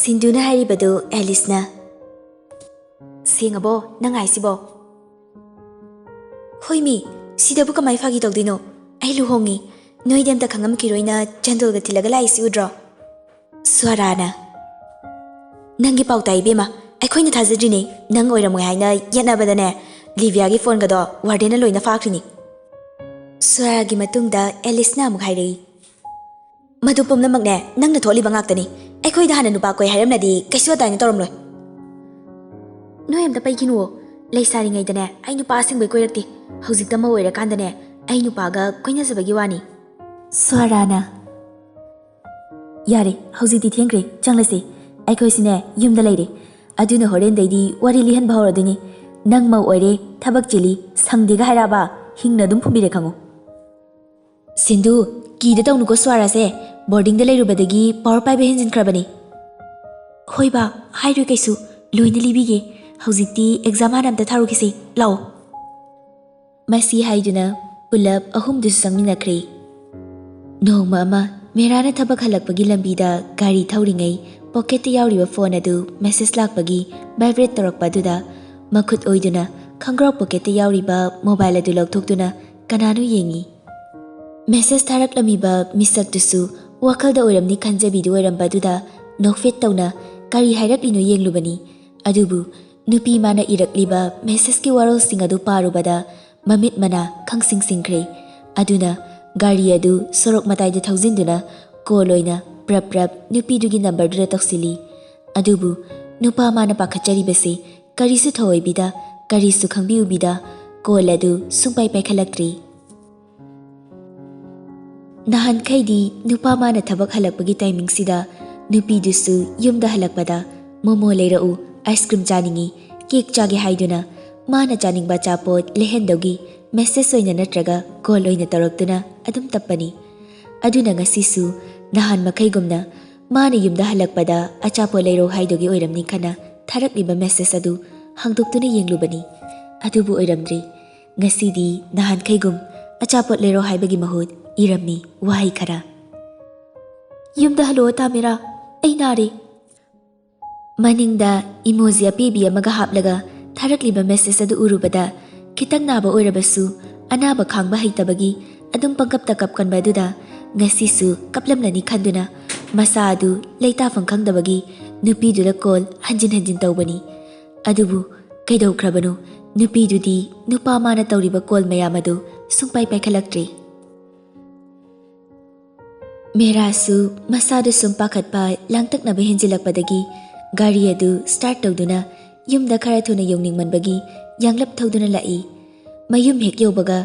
ꯁꯤꯟꯗꯨꯅ ꯍꯥꯏꯔꯤꯕꯗꯨ ꯑꯦꯂꯤꯁꯅ, "ꯁꯦꯡꯉꯕꯣ ꯅꯪ ꯍꯥꯏꯁꯤꯕꯣ?" "ꯍꯣꯏ ꯃꯤ, "ꯁꯤꯗꯕꯨ ꯀꯃꯥꯏ ꯐꯥꯒꯤ ꯇꯧꯗꯣꯏꯅꯣ? ꯑꯩ ꯂꯨꯍꯣꯡꯉꯤ꯫ ꯅꯣꯏꯗꯤ ꯑꯝꯇ ꯈꯪꯉꯝꯈꯤꯔꯣꯏꯅ ꯆꯦꯟꯗꯜꯒ ꯊꯤꯜꯂꯒ ꯂꯥꯛꯏꯁꯤ ꯎꯗ꯭ꯔꯣ?" ꯁ꯭ꯋꯔꯥꯅ, "ꯅꯪꯒꯤ ꯄꯥꯎ ꯇꯥꯏ ꯏꯕꯦꯝꯃ, ꯑꯩꯈꯣꯏꯅ ꯊꯥꯖꯗ꯭ꯔꯤꯅꯦ꯫ ꯅꯪ ꯑꯣꯏꯔꯝꯃꯣꯏ ꯍꯥꯏꯅ ꯌꯦꯠꯅꯕꯗꯅꯦ, ꯂꯤꯕꯤꯌꯥꯒꯤ ꯐꯣꯟꯒꯗꯣ ꯋꯥꯔꯗꯦꯟꯅ ꯂꯣꯏꯅ ꯐꯥꯈ꯭ꯔꯤꯅꯤ꯫" ꯁ꯭ꯋꯔꯥꯒꯤ ꯃꯇꯨꯡꯗ ꯑꯦꯂꯤꯁꯅ ꯑꯃꯨꯛ ꯍꯥꯏꯔꯛꯏ, "ꯃꯗꯨ ꯄꯨꯝꯅꯃꯛꯅꯦ ꯅꯪꯅ ꯊꯣꯛꯍꯜꯂꯤꯕ ꯉꯥꯛꯇꯅꯤ꯫ ꯑꯩꯈꯣꯏꯗ ꯍꯥꯟꯅ ꯅꯨꯄꯥ ꯀꯣꯏ ꯍꯥꯏꯔꯝꯂꯗꯤ ꯀꯩꯁꯨ ꯑꯗꯥꯏꯅ ꯇꯧꯔꯝꯂꯣꯏ꯫" "ꯅꯣꯏ ꯑꯝꯇ ꯄꯩꯈꯤꯅꯨꯋꯣ꯫ ꯂꯩꯁꯥꯔꯤꯉꯩꯗꯅꯦ ꯑꯩ ꯅꯨꯄꯥ ꯑꯁꯦꯡꯕꯩ ꯀꯣꯏꯔꯛꯇꯦ꯫ ꯍꯧꯖꯤꯛꯇ ꯃꯧ ꯑꯣꯏꯔꯀꯥꯟꯗꯅꯦ ꯑꯩ ꯅꯨꯄꯥꯒ ꯀꯣꯏꯅꯖꯕꯒꯤ ꯋꯥꯅꯤ꯫" ꯁ꯭ꯋꯔꯥꯅ, "ꯌꯥꯔꯦ, ꯍꯧꯖꯤꯛꯇꯤ ꯊꯦꯡꯈ꯭ꯔꯦ, ꯆꯪꯂꯁꯤ꯫ ꯑꯩꯈꯣꯏꯁꯤꯅꯦ ꯌꯨꯝꯗ ꯂꯩꯔꯦ꯫ ꯑꯗꯨꯅ ꯍꯣꯔꯦꯟꯗꯩꯗꯤ ꯋꯥꯔꯤ ꯂꯤꯍꯟꯕ ꯍꯧꯔꯗꯣꯏꯅꯤ꯫ ꯅꯪ ꯃꯧ ꯑꯣꯏꯔꯦ, ꯊꯕꯛ ꯆꯤꯜꯂꯤ, ꯁꯪꯗꯦꯒ ꯍꯥꯏꯔꯛꯑꯕ ꯍꯤꯡꯅ ꯑꯗꯨꯝ ꯐꯨꯝꯕꯤꯔꯦ ꯈꯪꯉꯨ꯫" "ꯁꯤꯟꯙꯨ, ꯀꯤꯗ ꯇꯧꯅꯨꯀꯣ ꯁ꯭ꯋꯔꯥꯁꯦ꯫ ꯕꯣꯔꯗꯤꯡꯗ ꯂꯩꯔꯨꯕꯗꯒꯤ ꯄꯥꯋꯔ ꯄꯥꯏꯕ ꯍꯦꯟꯖꯤꯟꯈ꯭ꯔꯕꯅꯤ꯫" "ꯍꯣꯏ ꯕꯥ, ꯍꯥꯏꯔꯣꯏ ꯀꯩꯁꯨ꯫ ꯂꯣꯏꯅ ꯂꯤꯕꯤꯒꯦ꯫ ꯍꯧꯖꯤꯛꯇꯤ ꯑꯦꯛꯖꯥꯝ ꯍꯥꯟꯅ ꯑꯝꯇ ꯊꯥꯔꯨꯈꯤꯁꯤ꯫ ꯂꯥꯛꯑꯣ꯫" ꯃꯁꯤ ꯍꯥꯏꯗꯨꯅ ꯄꯨꯂꯞ ꯑꯍꯨꯝꯗꯨꯁꯨ ꯆꯪꯃꯤꯟꯅꯈ꯭ꯔꯦ꯫ ꯅꯣꯡꯃ ꯑꯃ ꯃꯦꯔꯥꯅ ꯊꯕꯛ ꯍꯜꯂꯛꯄꯒꯤ ꯂꯝꯕꯤꯗ ꯒꯥꯔꯤ ꯊꯧꯔꯤꯉꯩ ꯄꯣꯀꯦꯠꯇ ꯌꯥꯎꯔꯤꯕ ꯐꯣꯟ ꯑꯗꯨ ꯃꯦꯁꯦꯖ ꯂꯥꯛꯄꯒꯤ ꯚꯥꯏꯕ꯭ꯔꯦꯠ ꯇꯧꯔꯛꯄ ꯑꯗꯨꯗ ꯃꯈꯨꯠ ꯑꯣꯏꯗꯨꯅ ꯈꯪꯒ꯭ꯔꯥꯎ ꯄꯣꯀꯦꯠꯇ ꯌꯥꯎꯔꯤꯕ ꯃꯣꯕꯥꯏꯜ ꯑꯗꯨ ꯂꯧꯊꯣꯛꯇꯨꯅ ꯀꯅꯥꯅꯣ ꯌꯦꯡꯉꯤ꯫ ꯃꯦꯁꯦꯖ ꯊꯥꯔꯛꯂꯝꯃꯤꯕ ꯃꯤꯁꯛꯇꯨꯁꯨ ꯋꯥꯈꯜꯗ ꯑꯣꯏꯔꯝꯅꯤ ꯈꯟꯖꯕꯤꯗꯨ ꯑꯣꯏꯔꯝꯕ ꯑꯗꯨꯗ ꯅꯣꯛꯐꯦꯠ ꯇꯧꯅ ꯀꯔꯤ ꯍꯥꯏꯔꯛꯂꯤꯅꯣ ꯌꯦꯡꯂꯨꯕꯅꯤ꯫ ꯑꯗꯨꯕꯨ ꯅꯨꯄꯤ ꯃꯥꯅ ꯏꯔꯛꯂꯤꯕ ꯃꯦꯁꯦꯖꯀꯤ ꯋꯥꯔꯣꯜꯁꯤꯡ ꯑꯗꯨ ꯄꯥꯔꯨꯕꯗ ꯃꯃꯤꯠ ꯃꯅꯥ ꯈꯪꯁꯤꯡ ꯁꯤꯡꯈ꯭ꯔꯦ꯫ ꯑꯗꯨꯅ ꯒꯥꯔꯤ ꯑꯗꯨ ꯁꯣꯔꯣꯛ ꯃꯇꯥꯏꯗ ꯊꯧꯖꯤꯟꯗꯨꯅ ꯀꯣꯜ ꯑꯣꯏꯅ ꯄ꯭ꯔꯞ ꯄ꯭ꯔꯞ ꯅꯨꯄꯤꯗꯨꯒꯤ ꯅꯝꯕꯔꯗꯨꯗ ꯇꯧꯁꯤꯜꯂꯤ꯫ ꯑꯗꯨꯕꯨ ꯅꯨꯄꯥ ꯃꯥꯅ ꯄꯥꯈꯠꯆꯔꯤꯕꯁꯤ ꯀꯔꯤꯁꯨ ꯊꯧꯑꯣꯏꯕꯤꯗ, ꯀꯔꯤꯁꯨ ꯈꯪꯕꯤꯎꯕꯤꯗ ꯀꯣꯜ ꯑꯗꯨ ꯁꯨꯡꯄꯥꯏ ꯄꯥꯏꯈꯠꯂꯛꯇ꯭ꯔꯤ꯫ ꯅꯍꯥꯟꯈꯩꯗꯤ ꯅꯨꯄꯥ ꯃꯥꯅ ꯊꯕꯛ ꯍꯜꯂꯛꯄꯒꯤ ꯇꯥꯏꯃꯤꯡꯁꯤꯗ ꯅꯨꯄꯤꯗꯨꯁꯨ ꯌꯨꯝꯗ ꯍꯜꯂꯛꯄꯗ "ꯃꯣꯃꯣ ꯂꯩꯔꯛꯎ, ꯑꯥꯏꯁ ꯀ꯭ꯔꯤꯝ ꯆꯥꯅꯤꯡꯉꯤ, ꯀꯦꯛ ꯆꯥꯒꯦ" ꯍꯥꯏꯗꯨꯅ ꯃꯥꯅ ꯆꯥꯅꯤꯡꯕ ꯑꯆꯥꯄꯣꯠ ꯂꯩꯍꯟꯗꯧꯒꯤ ꯃꯦꯁꯦꯖ ꯑꯣꯏꯅ ꯅꯠꯇ꯭ꯔꯒ ꯀꯣꯜ ꯑꯣꯏꯅ ꯇꯧꯔꯛꯇꯨꯅ ꯑꯗꯨꯝ ꯇꯞꯄꯅꯤ꯫ ꯑꯗꯨꯅ ꯉꯁꯤꯁꯨ ꯅꯍꯥꯟ ꯃꯈꯩꯒꯨꯝꯅ ꯃꯥꯅ ꯌꯨꯝꯗ ꯍꯜꯂꯛꯄꯗ "ꯑꯆꯥꯄꯣꯠ ꯂꯩꯔꯛꯎ" ꯍꯥꯏꯗꯨꯒꯤ ꯑꯣꯏꯔꯝꯅꯤ ꯈꯟꯅ ꯊꯥꯔꯛꯂꯤꯕ ꯃꯦꯁꯦꯖ ꯑꯗꯨ ꯍꯥꯡꯗꯣꯛꯇꯨꯅ ꯌꯦꯡꯂꯨꯕꯅꯤ꯫ ꯑꯗꯨꯕꯨ ꯑꯣꯏꯔꯝꯗ꯭ꯔꯤ꯫ ꯉꯁꯤꯗꯤ ꯅꯍꯥꯟꯈꯩꯒꯨꯝ "ꯑꯆꯥꯄꯣꯠ ꯂꯩꯔꯛꯎ" ꯍꯥꯏꯕꯒꯤ ꯃꯍꯨꯠ ꯏꯔꯝꯃꯤ ꯋꯥꯍꯩ ꯈꯔ꯫ "ꯌꯨꯝꯗ ꯍꯜꯂꯛꯑꯣ ꯇꯥꯃꯤꯔꯥ, ꯑꯩ ꯅꯥꯔꯦ꯫" ꯃꯅꯤꯡꯗ ꯏꯃꯣꯖꯤ ꯑꯄꯤꯕꯤ ꯑꯃꯒ ꯍꯥꯞꯂꯒ ꯊꯥꯔꯛꯂꯤꯕ ꯃꯦꯁꯦꯖ ꯑꯗꯨ ꯎꯔꯨꯕꯗ ꯈꯤꯇꯪ ꯅꯥꯕ ꯑꯣꯏꯔꯕꯁꯨ ꯑꯅꯥꯕ ꯈꯥꯡꯕ ꯍꯩꯇꯕꯒꯤ ꯑꯗꯨꯝ ꯄꯪꯀꯞꯇ ꯀꯞꯀꯟꯕ ꯑꯗꯨꯗ ꯉꯁꯤꯁꯨ ꯀꯞꯂꯝꯂꯅꯤ ꯈꯟꯗꯨꯅ ꯃꯁꯥ ꯑꯗꯨ ꯂꯩꯇꯥꯐꯝ ꯈꯪꯗꯕꯒꯤ ꯅꯨꯄꯤꯗꯨꯗ ꯀꯣꯜ ꯍꯟꯖꯤꯟ ꯍꯟꯖꯤꯟ ꯇꯧꯕꯅꯤ꯫ ꯑꯗꯨꯕꯨ ꯀꯩꯗꯧꯈ꯭ꯔꯕꯅꯣ, ꯅꯨꯄꯤꯗꯨꯗꯤ ꯅꯨꯄꯥ ꯃꯥꯅ ꯇꯧꯔꯤꯕ ꯀꯣꯜ ꯃꯌꯥꯝ ꯑꯗꯨ ꯁꯨꯡꯄꯥꯏ ꯄꯥꯏꯈꯠꯂꯛꯇ꯭ꯔꯦ꯫ ꯃꯦꯔꯥꯁꯨ ꯃꯁꯥꯗꯨ ꯁꯨꯝ ꯄꯥꯈꯠꯄ ꯂꯥꯡꯇꯛꯅꯕ ꯍꯦꯟꯖꯤꯜꯂꯛꯄꯗꯒꯤ ꯒꯥꯔꯤ ꯑꯗꯨ ꯁ꯭ꯇꯥꯔꯠ ꯇꯧꯗꯨꯅ ꯌꯨꯝꯗ ꯈꯔ ꯊꯨꯅ ꯌꯧꯅꯤꯡꯃꯟꯕꯒꯤ ꯌꯥꯡꯂꯞ ꯊꯧꯗꯨꯅ ꯂꯥꯛꯏ꯫ ꯃꯌꯨꯝ ꯍꯦꯛ ꯌꯧꯕꯒ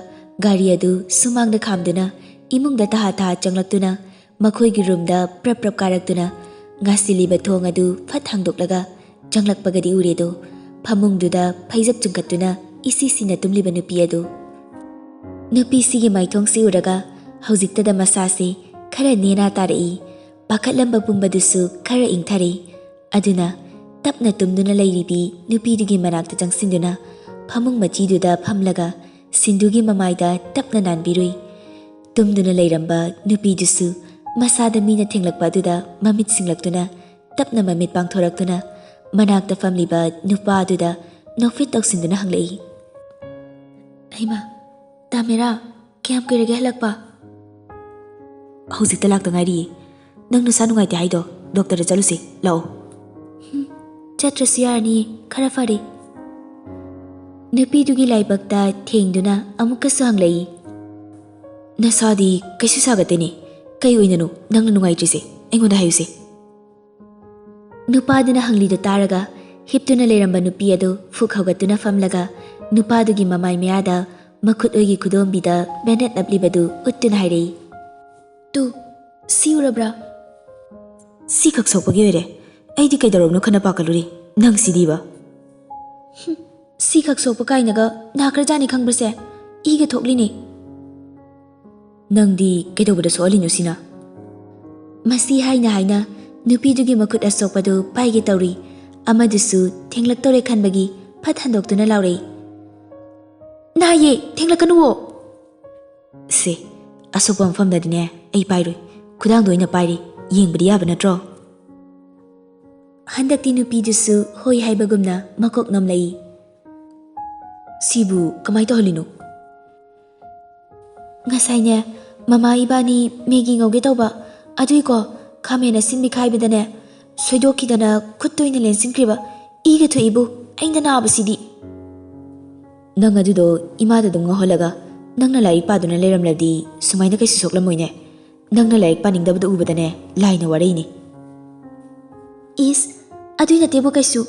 ꯒꯥꯔꯤ ꯑꯗꯨ ꯁꯨꯃꯥꯡꯗ ꯈꯥꯝꯗꯨꯅ ꯏꯃꯨꯡꯗ ꯇꯍꯥ ꯇꯍꯥ ꯆꯪꯂꯛꯇꯨꯅ ꯃꯈꯣꯏꯒꯤ ꯔꯨꯝꯗ ꯄ꯭ꯔꯞ ꯄ꯭ꯔꯞ ꯀꯥꯔꯛꯇꯨꯅ ꯉꯥꯁꯤꯜꯂꯤꯕ ꯊꯣꯡ ꯑꯗꯨ ꯐꯠ ꯍꯥꯡꯗꯣꯛꯂꯒ ꯆꯪꯂꯛꯄꯒꯗꯤ ꯎꯔꯦꯗꯣ, ꯐꯃꯨꯡꯗꯨꯗ ꯐꯩꯖꯞ ꯆꯨꯡꯈꯠꯇꯨꯅ ꯏꯁꯤ ꯁꯤꯅ ꯇꯨꯝꯂꯤꯕ ꯅꯨꯄꯤ ꯑꯗꯨ꯫ ꯅꯨꯄꯤꯁꯤꯒꯤ ꯃꯥꯏꯊꯣꯡꯁꯤ ꯎꯔꯒ ꯍꯧꯖꯤꯛꯇꯗ ꯃꯁꯥꯁꯤ ꯈꯔ ꯅꯦꯅꯥ ꯇꯥꯔꯛꯏ꯫ ꯄꯥꯈꯠꯂꯝꯕ ꯄꯨꯝꯕꯗꯨꯁꯨ ꯈꯔ ꯏꯪꯊꯔꯦ꯫ ꯑꯗꯨꯅ ꯇꯞꯅ ꯇꯨꯝꯗꯨꯅ ꯂꯩꯔꯤꯕꯤ ꯅꯨꯄꯤꯗꯨꯒꯤ ꯃꯅꯥꯛꯇ ꯆꯪꯁꯤꯟꯗꯨꯅ ꯐꯃꯨꯡ ꯃꯆꯤꯗꯨꯗ ꯐꯝꯂꯒ ꯁꯤꯟꯗꯨꯒꯤ ꯃꯃꯥꯏꯗ ꯇꯞꯅ ꯅꯥꯟꯕꯤꯔꯨꯏ꯫ ꯇꯨꯝꯗꯨꯅ ꯂꯩꯔꯝꯕ ꯅꯨꯄꯤꯗꯨꯁꯨ ꯃꯁꯥꯗ ꯃꯤꯅ ꯊꯦꯡꯂꯛꯄ ꯑꯗꯨꯗ ꯃꯃꯤꯠ ꯁꯤꯡꯂꯛꯇꯨꯅ ꯇꯞꯅ ꯃꯃꯤꯠ ꯄꯥꯡꯊꯣꯔꯛꯇꯨꯅ ꯃꯅꯥꯛꯇ ꯐꯝꯂꯤꯕ ꯅꯨꯄꯥ ꯑꯗꯨꯗ ꯅꯣꯛꯐꯦꯠ ꯇꯧꯁꯤꯟꯗꯨꯅ ꯍꯪꯂꯛꯏ꯫ "ꯍꯩꯃꯥ, ꯇꯥꯃꯦꯔꯥ, ꯀꯌꯥꯝ ꯀꯨꯏꯔꯒꯦ ꯍꯜꯂꯛꯄ?" "ꯍꯧꯖꯤꯛꯇ ꯂꯥꯛꯇ ꯉꯥꯏꯔꯤꯌꯦ꯫ ꯅꯪ ꯅꯁꯥ ꯅꯨꯡꯉꯥꯏꯇꯦ ꯍꯥꯏꯗꯣ, ꯗꯣꯛꯇꯔꯗ ꯆꯠꯂꯨꯁꯤ, ꯂꯥꯛꯑꯣ꯫" "ꯍꯨꯝ, ꯆꯠꯇ꯭ꯔꯁꯨ ꯌꯥꯔꯅꯤꯌꯦ, ꯈꯔ ꯐꯔꯦ꯫" ꯅꯨꯄꯤꯗꯨꯒꯤ ꯂꯥꯏꯕꯛꯇ ꯊꯦꯡꯗꯨꯅ ꯑꯃꯨꯛꯀꯁꯨ ꯍꯪꯂꯛꯏ꯫ "ꯅꯁꯥꯗꯤ ꯀꯩꯁꯨ ꯁꯥꯒꯠꯇꯦꯅꯦ꯫ ꯀꯩ ꯑꯣꯏꯅꯅꯣ ꯅꯪꯅ ꯅꯨꯡꯉꯥꯏꯇ꯭ꯔꯤꯁꯦ? ꯑꯩꯉꯣꯟꯗ ꯍꯥꯏꯌꯨꯁꯦ꯫" ꯅꯨꯄꯥꯗꯨꯅ ꯍꯪꯂꯤꯗꯨ ꯇꯥꯔꯒ ꯍꯤꯞꯇꯨꯅ ꯂꯩꯔꯝꯕ ꯅꯨꯄꯤ ꯑꯗꯨ ꯐꯨꯛ ꯍꯧꯒꯠꯇꯨꯅ ꯐꯝꯂꯒ ꯅꯨꯄꯥꯗꯨꯒꯤ ꯃꯃꯥꯏ ꯃꯌꯥꯗ ꯃꯈꯨꯠ ꯑꯣꯏꯒꯤ ꯈꯨꯗꯣꯝꯕꯤꯗ ꯕꯦꯅꯦꯠ ꯅꯞꯂꯤꯕꯗꯨ ꯎꯠꯇꯨꯅ ꯍꯥꯏꯔꯛꯏ꯫ "ꯇꯨ, ꯁꯤ ꯎꯔꯕ꯭ꯔꯥ?" "ꯁꯤꯈꯛ ꯁꯣꯛꯄꯒꯤ ꯑꯣꯏꯔꯦ꯫ ꯑꯩꯗꯤ ꯀꯩꯗꯧꯔꯕꯅꯣ ꯈꯟꯅ ꯄꯥꯈꯠꯂꯨꯔꯦ꯫ ꯅꯪ ꯁꯤꯗꯤꯕ?" "ꯍꯨꯝ, ꯁꯤꯈꯛ ꯁꯣꯛꯄ ꯀꯥꯏꯅꯒ ꯅꯥꯈ꯭ꯔꯖꯥꯠꯅꯤ ꯈꯪꯕ꯭ꯔꯁꯦ? ꯏꯒ ꯊꯣꯛꯂꯤꯅꯦ꯫" "ꯅꯪꯗꯤ ꯀꯩꯗꯧꯕꯗ ꯁꯣꯛꯍꯜꯂꯤꯅꯣ ꯁꯤꯅ?" ꯃꯁꯤ ꯍꯥꯏꯅ ꯍꯥꯏꯅ ꯅꯨꯄꯤꯗꯨꯒꯤ ꯃꯈꯨꯠ ꯑꯁꯣꯛꯄꯗꯨ ꯄꯥꯏꯒꯦ ꯇꯧꯔꯤ꯫ ꯑꯃꯗꯨꯁꯨ ꯊꯦꯡꯂꯛꯇꯧꯔꯦ ꯈꯟꯕꯒꯤ ꯐꯠ ꯍꯟꯗꯣꯛꯇꯨꯅ ꯂꯥꯎꯔꯛꯏ꯫ "ꯅꯥꯏꯌꯦ, ꯊꯦꯡꯂꯛꯀꯅꯨꯋꯣ!" "ꯁꯦ, ꯑꯁꯣꯛꯄ ꯃꯐꯝꯗꯗꯤꯅꯦ ꯑꯩ ꯄꯥꯏꯔꯣꯏ, ꯈꯨꯗꯥꯡꯗꯣ ꯑꯣꯏꯅ ꯄꯥꯏꯔꯦ, ꯌꯦꯡꯕꯗꯤ ꯌꯥꯕ ꯅꯠꯇ꯭ꯔꯣ?" ꯍꯟꯗꯛꯇꯤ ꯅꯨꯄꯤꯗꯨꯁꯨ ꯍꯣꯏ ꯍꯥꯏꯕꯒꯨꯝꯅ ꯃꯀꯣꯛ ꯅꯣꯝꯂꯛꯏ꯫ "ꯁꯤꯕꯨ ꯀꯃꯥꯏ ꯇꯧꯍꯜꯂꯤꯅꯣ?" ꯉꯁꯥꯏꯅꯦ, ꯃꯃꯥ ꯏꯕꯥꯅꯤ ꯃꯦꯒꯤ ꯉꯧꯒꯦ ꯇꯧꯕ, ꯑꯗꯨꯏꯀꯣ, ꯈꯥꯃꯦꯟ ꯑꯁꯤꯟꯕꯤ ꯈꯥꯏꯕꯗꯅꯦ, ꯁꯣꯏꯗꯣꯛꯈꯤꯗꯅ ꯈꯨꯠꯇ ꯑꯣꯏꯅ ꯂꯦꯟꯁꯤꯟꯈ꯭ꯔꯤꯕ꯫ ꯏꯒ ꯊꯣꯛꯏꯕꯨ, ꯑꯩꯅ ꯅꯥꯕꯁꯤꯗꯤ꯫ ꯅꯪ ꯑꯗꯨꯗꯣ ꯏꯃꯥꯗ ꯑꯗꯨꯝ ꯉꯧꯍꯜꯂꯒ ꯅꯪꯅ ꯂꯥꯏꯔꯤꯛ ꯄꯥꯗꯨꯅ ꯂꯩꯔꯝꯂꯗꯤ ꯁꯨꯃꯥꯏꯅ ꯀꯩꯁꯨ ꯁꯣꯛꯂꯝꯃꯣꯏꯅꯦ꯫ ꯅꯪꯅ ꯂꯥꯏꯔꯤꯛ ꯄꯥꯅꯤꯡꯗꯕꯗꯨ ꯎꯕꯗꯅꯦ ꯂꯥꯏꯅ ꯋꯥꯔꯛꯏꯅꯦ꯫ ꯏꯁ, ꯑꯗꯨꯏ ꯅꯠꯇꯦꯕꯨ ꯀꯩꯁꯨ꯫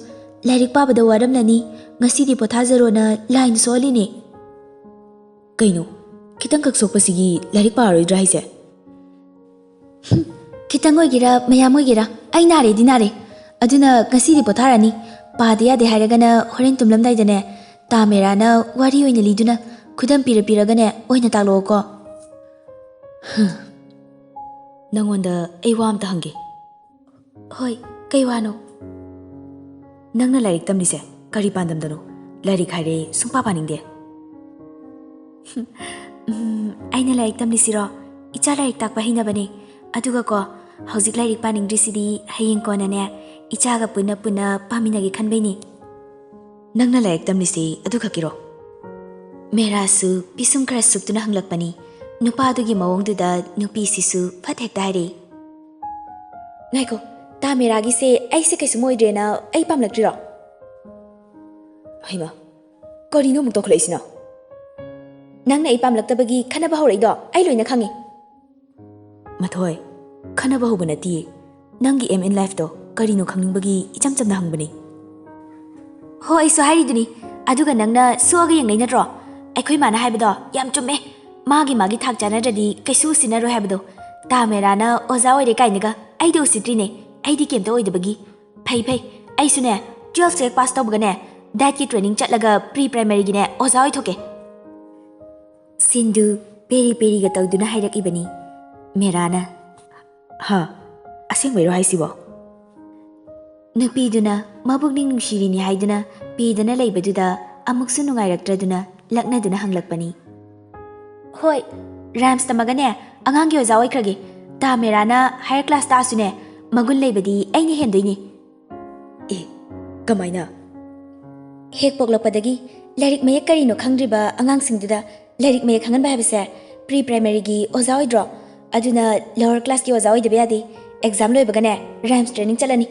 ꯂꯥꯏꯔꯤꯛ ꯄꯥꯕꯗ ꯋꯥꯔꯝꯂꯅꯤ, ꯉꯁꯤꯗꯤ ꯄꯣꯊꯥꯖꯔꯣꯅ ꯂꯥꯏꯅ ꯁꯣꯛꯍꯜꯂꯤꯅꯦ꯫ ꯀꯩꯅꯣ, ꯈꯤꯇꯪꯈꯛ ꯁꯣꯛꯄꯁꯤꯒꯤ ꯂꯥꯏꯔꯤꯛ ꯄꯥꯔꯣꯏꯗ꯭ꯔꯥ ꯍꯥꯏꯁꯦ? ꯍꯨꯝ, ꯈꯤꯇꯪ ꯑꯣꯏꯒꯦꯔꯥ, ꯃꯌꯥꯝ ꯑꯣꯏꯒꯦꯔꯥ, ꯑꯩ ꯅꯥꯔꯦꯗꯤ ꯅꯥꯔꯦ꯫ ꯑꯗꯨꯅ ꯉꯁꯤꯗꯤ ꯄꯣꯊꯥꯔꯅꯤ꯫ ꯄꯥꯗ ꯌꯥꯗꯦ ꯍꯥꯏꯔꯒꯅ ꯍꯣꯔꯦꯟ ꯇꯨꯝꯂꯝꯗꯥꯏꯗꯅꯦ, ꯇꯥ ꯃꯦꯔꯥꯅ ꯋꯥꯔꯤ ꯑꯣꯏꯅ ꯂꯤꯗꯨꯅ ꯈꯨꯗꯝ ꯄꯤꯔ ꯄꯤꯔꯒꯅꯦ ꯑꯣꯏꯅ ꯇꯥꯛꯂꯛꯑꯣꯀꯣ꯫ ꯍꯨꯝ, ꯅꯪꯉꯣꯟꯗ ꯑꯩ ꯋꯥ ꯑꯝꯇ ꯍꯪꯒꯦ꯫ ꯍꯣꯏ, ꯀꯩ ꯋꯥꯅꯣ? ꯅꯪꯅ ꯂꯥꯏꯔꯤꯛ ꯇꯝꯂꯤꯁꯦ ꯀꯔꯤ ꯄꯥꯟꯗꯝꯗꯅꯣ? ꯂꯥꯏꯔꯤꯛ ꯍꯥꯏꯔꯦ ꯁꯨꯡꯄꯥ ꯄꯥꯅꯤꯡꯗꯦ꯫ ꯎꯝ, ꯑꯩꯅ ꯂꯥꯏꯔꯤꯛ ꯇꯝꯂꯤꯁꯤꯔꯣ? ꯏꯆꯥ ꯂꯥꯏꯔꯤꯛ ꯇꯥꯛꯄ ꯍꯩꯅꯕꯅꯦ꯫ ꯑꯗꯨꯒꯀꯣ, ꯍꯧꯖꯤꯛ ꯂꯥꯏꯔꯤꯛ ꯄꯥꯅꯤꯡꯗ꯭ꯔꯤꯁꯤꯗꯤ ꯍꯌꯦꯡ ꯀꯣꯟꯅꯅꯦ, ꯏꯆꯥꯒ ꯄꯨꯟꯅ ꯄꯨꯟꯅ ꯄꯥꯃꯤꯟꯅꯒꯦ ꯈꯟꯕꯩꯅꯦ꯫ ꯅꯪꯅ ꯂꯥꯏꯔꯤꯛ ꯇꯝꯂꯤꯁꯤ ꯑꯗꯨꯈꯛꯀꯤꯔꯣ? ꯃꯦꯔꯥꯁꯨ ꯄꯤꯁꯨꯝ ꯈꯔ ꯁꯨꯛꯇꯨꯅ ꯍꯪꯂꯛꯄꯅꯤ꯫ ꯅꯨꯄꯥꯗꯨꯒꯤ ꯃꯑꯣꯡꯗꯨꯗ ꯅꯨꯄꯤꯁꯤꯁꯨ ꯐꯠ ꯍꯦꯛꯇ ꯍꯥꯏꯔꯛꯏ꯫ ꯉꯥꯏꯈꯣ, ꯇꯥ ꯃꯦꯔꯥꯒꯤꯁꯦ ꯑꯩꯁꯦ ꯀꯩꯁꯨꯝ ꯑꯣꯏꯗ꯭ꯔꯦꯅ ꯑꯩ ꯄꯥꯝꯂꯛꯇ꯭ꯔꯤꯔꯣ? ꯍꯩꯃꯥ, ꯀꯔꯤꯅꯣ ꯑꯃꯨꯛ ꯇꯧꯈꯠꯂꯛꯏꯁꯤꯅ? ꯅꯪꯅ ꯑꯩ ꯄꯥꯝꯂꯛꯇꯕꯒꯤ ꯈꯟꯅꯕ ꯍꯧꯔꯛꯏꯗꯣ ꯑꯩ ꯂꯣꯏꯅ ꯈꯪꯉꯤ꯫ ꯃꯊꯣꯏ, ꯈꯟꯅꯕ ꯍꯧꯕ ꯅꯠꯇꯤꯌꯦ꯫ ꯅꯪꯒꯤ aim in lifeꯇꯣ ꯀꯔꯤꯅꯣ ꯈꯪꯅꯤꯡꯕꯒꯤ ꯏꯆꯝ ꯆꯝꯅ ꯍꯪꯕꯅꯤ꯫ ꯍꯣ, ꯑꯩꯁꯨ ꯍꯥꯏꯔꯤꯗꯨꯅꯤ꯫ ꯑꯗꯨꯒ ꯅꯪꯅ ꯁꯣꯛꯑꯒ ꯌꯦꯡꯅꯩ ꯅꯠꯇ꯭ꯔꯣ? ꯑꯩꯈꯣꯏ ꯃꯥꯅ ꯍꯥꯏꯕꯗꯣ ꯌꯥꯝ ꯆꯨꯝꯃꯦ꯫ ꯃꯥꯒꯤ ꯃꯥꯒꯤ ꯊꯥꯛ ꯆꯥꯟꯅꯗ꯭ꯔꯗꯤ ꯀꯩꯁꯨ ꯎꯁꯤꯟꯅꯔꯣꯏ ꯍꯥꯏꯕꯗꯣ꯫ ꯇꯥ ꯃꯦꯔꯥꯅ ꯑꯣꯖꯥ ꯑꯣꯏꯔꯦ ꯀꯥꯏꯅꯒ ꯑꯩꯗꯤ ꯎꯁꯤꯠꯇ꯭ꯔꯤꯅꯦ꯫ ꯑꯩꯗꯤ ꯀꯩꯝꯇ ꯑꯣꯏꯗꯕꯒꯤ꯫ ꯐꯩ ꯐꯩ, ꯑꯩꯁꯨꯅꯦ twelfth ꯍꯦꯛ pass ꯇꯧꯕꯒꯅꯦ, dietꯀꯤ training ꯆꯠꯂꯒ pre primaryꯒꯤꯅꯦ ꯑꯣꯖꯥ ꯑꯣꯏꯊꯣꯛꯀꯦ꯫ ꯁꯤꯟꯗꯨ ꯄꯦꯔꯤ ꯄꯦꯔꯤꯒ ꯇꯧꯗꯨꯅ ꯍꯥꯏꯔꯛꯏꯕꯅꯤ꯫ ꯃꯦꯔꯥꯅ, "ꯍꯥ? ꯑꯁꯦꯡꯕꯩꯔꯣ ꯍꯥꯏꯁꯤꯕꯣ?" ꯅꯨꯄꯤꯗꯨꯅ ꯃꯕꯨꯛꯅꯤꯡ ꯅꯨꯡꯁꯤꯔꯤꯅꯤ ꯍꯥꯏꯗꯨꯅ ꯄꯦꯗꯅ ꯂꯩꯕꯗꯨꯗ ꯑꯃꯨꯛꯁꯨ ꯅꯨꯡꯉꯥꯏꯔꯛꯇ꯭ꯔꯗꯨꯅ ꯂꯛꯅꯗꯨꯅ ꯍꯪꯂꯛꯄꯅꯤ꯫ "ꯍꯣꯏ, rhymes ꯇꯝꯃꯒꯅꯦ ꯑꯉꯥꯡꯒꯤ ꯑꯣꯖꯥ ꯑꯣꯏꯈ꯭ꯔꯒꯦ꯫ ꯇꯥ ꯃꯦꯔꯥꯅ higher class ꯇꯥꯛꯑꯁꯨꯅꯦ ꯃꯒꯨꯟ ꯂꯩꯕꯗꯤ ꯑꯩꯅ ꯍꯦꯟꯗꯣꯏꯅꯤ꯫" "ꯑꯦ, ꯀꯃꯥꯏꯅ?" "ꯍꯦꯛ ꯄꯣꯛꯂꯛꯄꯗꯒꯤ ꯂꯥꯏꯔꯤꯛ ꯃꯌꯦꯛ ꯀꯔꯤꯅꯣ ꯈꯪꯗ꯭ꯔꯤꯕ ꯑꯉꯥꯡꯁꯤꯡꯗꯨꯗ ꯂꯥꯏꯔꯤꯛ ꯃꯌꯦꯛ ꯈꯪꯍꯟꯕ ꯍꯥꯏꯕꯁꯦ ꯄ꯭ꯔꯤ ꯄ꯭ꯔꯥꯏꯃꯔꯤꯒꯤ ꯑꯣꯖꯥ ꯑꯣꯏꯗ꯭ꯔꯣ? ꯑꯗꯨꯅ ꯂꯣꯋꯔ ꯀ꯭ꯂꯥꯁꯀꯤ ꯑꯣꯖꯥ ꯑꯣꯏꯗꯕ ꯌꯥꯗꯦ꯫ ꯑꯦꯛꯖꯥꯝ ꯂꯣꯏꯕꯒꯅꯦ ꯔꯥꯏꯝꯁ ꯇ꯭ꯔꯦꯅꯤꯡ ꯆꯠꯂꯅꯤ꯫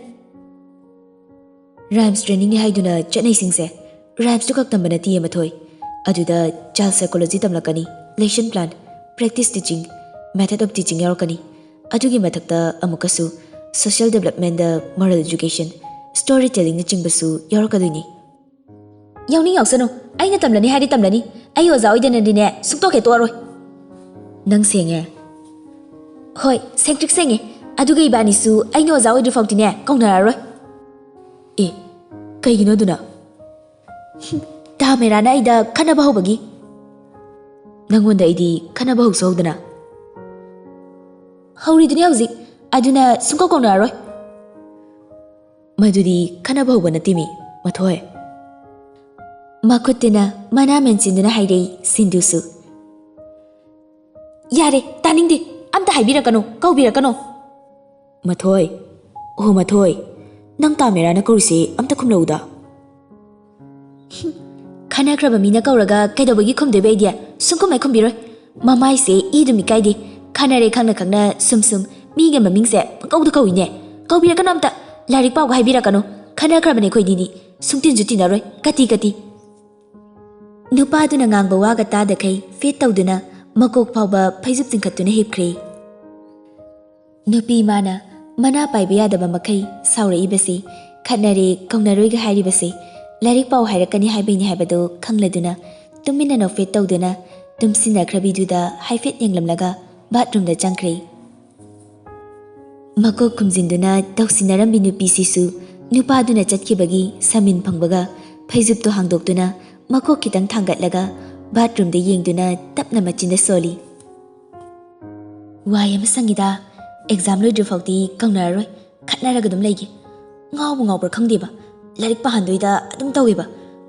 ꯔꯥꯏꯝꯁ ꯇ꯭ꯔꯦꯅꯤꯡꯅꯤ ꯍꯥꯏꯗꯨꯅ ꯆꯠꯅꯩꯁꯤꯡꯁꯦ ꯔꯥꯏꯝꯁꯇꯨ ꯈꯛ ꯇꯝꯕ ꯅꯠꯇꯤꯌꯦ ꯃꯊꯣꯏ꯫ ꯑꯗꯨꯗ ꯆꯥꯏꯜ ꯁꯥꯏꯀꯣꯂꯣꯖꯤ ꯇꯝꯂꯛꯀꯅꯤ, lesson plan, practice teaching, method of teaching ꯌꯥꯎꯔꯛꯀꯅꯤ꯫ ꯑꯗꯨꯒꯤ ꯃꯊꯛꯇ ꯑꯃꯨꯛꯀꯁꯨ social development, moral education, story ꯇꯦꯂꯤꯡꯅꯆꯤꯡꯕꯁꯨ ꯌꯥꯎꯔꯛꯀꯗꯣꯏꯅꯤ꯫ ꯌꯥꯎꯅꯤꯡ ꯌꯥꯎꯁꯅꯨ, ꯑꯩꯅ ꯇꯝꯂꯅꯤ ꯍꯥꯏꯔꯗꯤ ꯇꯝꯂꯅꯤ꯫ ꯑꯩ ꯑꯣꯖꯥ ꯑꯣꯏꯗꯅꯗꯤꯅꯦ ꯁꯨꯡꯇꯣꯛ ꯍꯦꯛ ꯇꯣꯛꯑꯔꯣꯏ꯫ ꯅꯪ ꯁꯦꯡꯉꯦ? ꯍꯣꯏ, ꯁꯦꯡꯇ꯭ꯔꯤꯛ ꯁꯦꯡꯉꯦ꯫ ꯑꯗꯨꯒ ꯏꯕꯥꯅꯤꯁꯨ ꯑꯩꯅ ꯑꯣꯖꯥ ꯑꯣꯏꯗ꯭ꯔꯤ ꯐꯥꯎꯗꯤꯅꯦ ꯀꯧꯅꯔꯔꯣꯏ꯫ ꯑꯦ, ꯀꯩꯒꯤꯅꯣ ꯑꯗꯨꯅ? ꯇꯥ ꯃꯦꯔꯥꯅ ꯑꯩꯗ ꯈꯠꯅꯕ ꯍꯧꯕꯒꯤ꯫ ꯅꯪꯉꯣꯟꯗ ꯑꯩꯗꯤ ꯈꯠꯅꯕ ꯍꯧꯁꯨ ꯍꯧꯗꯅ꯫ ꯍꯧꯔꯤꯗꯨꯅꯤ ꯍꯧꯖꯤꯛ, ꯑꯗꯨꯅ ꯁꯨꯡꯀꯧ ꯀꯧꯅꯔꯔꯣꯏ꯫ ꯃꯗꯨꯗꯤ ꯈꯠꯅꯕ ꯍꯧꯕ ꯅꯠꯇꯦꯃꯤ, ꯃꯊꯣꯏ꯫ ꯃꯈꯨꯠꯇꯨꯅ ꯃꯅꯥ ꯃꯦꯟꯁꯤꯟꯗꯨꯅ ꯍꯥꯏꯔꯩ ꯁꯤꯟꯗꯨꯁꯨ꯫ ꯌꯥꯔꯦ, ꯇꯥꯅꯤꯡꯗꯦ꯫ ꯑꯝꯇ ꯍꯥꯏꯕꯤꯔꯛꯀꯅꯣ, ꯀꯧꯕꯤꯔꯛꯀꯅꯣ꯫ ꯃꯊꯣꯏ, ꯑꯣ ꯃꯊꯣꯏ, ꯅꯪ ꯇꯥ ꯃꯦꯔꯥꯅ ꯀꯧꯔꯤꯁꯦ ꯑꯝꯇ ꯈꯨꯝꯂꯛꯎꯗ꯫ ꯈꯟꯅꯈ꯭ꯔꯕ ꯃꯤꯅ ꯀꯧꯔꯒ ꯀꯩꯗꯧꯕꯒꯤ ꯈꯨꯝꯗꯣꯏꯕ ꯑꯩꯗꯤ? ꯁꯨꯡꯈꯨꯝ ꯍꯦꯛ ꯈꯨꯝꯕꯤꯔꯣꯏ꯫ ꯃꯃꯥꯏꯁꯦ ꯏ ꯑꯗꯨꯝ ꯏꯀꯥꯏꯗꯦ꯫ ꯈꯟꯅꯔꯦ ꯈꯪꯅ ꯈꯪꯅ ꯁꯨꯝ ꯁꯨꯝ ꯃꯤꯒꯤ ꯃꯃꯤꯡꯁꯦ ꯄꯪꯀꯧꯗ ꯀꯧꯏꯅꯦ꯫ ꯀꯧꯕꯤꯔꯛꯀꯅꯨ ꯑꯝꯇ꯫ ꯂꯥꯏꯔꯤꯛ ꯄꯥꯎꯒ ꯍꯥꯏꯕꯤꯔꯛꯀꯅꯨ꯫ ꯈꯟꯅꯈ꯭ꯔꯕꯅꯦ ꯑꯩꯈꯣꯏꯅꯤꯗꯤ꯫ ꯁꯨꯡꯇꯤꯟꯁꯨ ꯇꯤꯟꯅꯔꯣꯏ꯫ ꯀꯇꯤ ꯀꯇꯤ꯫ ꯅꯨꯄꯥꯗꯨꯅ ꯉꯥꯡꯕ ꯋꯥꯒ ꯇꯥꯗꯈꯩ ꯐꯦꯠ ꯇꯧꯗꯨꯅ ꯃꯀꯣꯛ ꯐꯥꯎꯕ ꯐꯩꯖꯨꯞ ꯆꯤꯡꯈꯠꯇꯨꯅ ꯍꯤꯞꯈ꯭ꯔꯦ꯫ ꯅꯨꯄꯤ ꯃꯥꯅ ꯃꯅꯥ ꯄꯥꯏꯕ ꯌꯥꯗꯕ ꯃꯈꯩ ꯁꯥꯎꯔꯛꯏꯕꯁꯤ, ꯈꯠꯅꯔꯦ ꯀꯧꯅꯔꯣꯏꯒ ꯍꯥꯏꯔꯤꯕꯁꯤ, ꯂꯥꯏꯔꯤꯛ ꯄꯥꯎ ꯍꯥꯏꯔꯛꯀꯅꯤ ꯍꯥꯏꯕꯩꯅꯤ ꯍꯥꯏꯕꯗꯨ ꯈꯪꯂꯗꯨꯅ ꯇꯨꯃꯤꯟꯅ ꯅꯣꯛꯐꯦꯠ ꯇꯧꯗꯨꯅ ꯇꯨꯝꯁꯤꯟꯅꯈ꯭ꯔꯕꯤꯗꯨꯗ ꯍꯥꯏꯐꯦꯠ ꯌꯦꯡꯂꯝꯂꯒ ꯕꯥꯠꯔꯨꯝꯗ ꯆꯪꯈ꯭ꯔꯦ꯫ ꯃꯀꯣꯛ ꯈꯨꯝꯖꯤꯟꯗꯨꯅ ꯇꯧꯁꯤꯟꯅꯔꯝꯕꯤ ꯅꯨꯄꯤꯁꯤꯁꯨ ꯅꯨꯄꯥꯗꯨꯅ ꯆꯠꯈꯤꯕꯒꯤ ꯁꯃꯤꯟ ꯐꯪꯕꯒ ꯐꯩꯖꯨꯞꯇꯨ ꯍꯥꯡꯗꯣꯛꯇꯨꯅ ꯃꯀꯣꯛ ꯈꯤꯇꯪ ꯊꯥꯡꯒꯠꯂꯒ ꯕꯥꯠꯔꯨꯝꯗ ꯌꯦꯡꯗꯨꯅ ꯇꯞꯅ ꯃꯆꯤꯟꯗ ꯁꯣꯜꯂꯤ꯫ ꯋꯥꯏ ꯑꯃ ꯁꯪꯉꯤꯗ꯫ ꯑꯦꯛꯖꯥꯝ ꯂꯣꯏꯗ꯭ꯔꯤ ꯐꯥꯎꯗꯤ ꯀꯧꯅꯔꯔꯣꯏ꯫ ꯈꯠꯅꯔꯒ ꯑꯗꯨꯝ ꯂꯩꯒꯦ꯫ ꯉꯥꯎꯕ ꯉꯥꯎꯕ꯭ꯔꯥ ꯈꯪꯗꯦꯕ, ꯂꯥꯏꯔꯤꯛ ꯄꯥꯍꯟꯗꯣꯏꯗ ꯑꯗꯨꯝ ꯇꯧꯋꯦꯕ꯫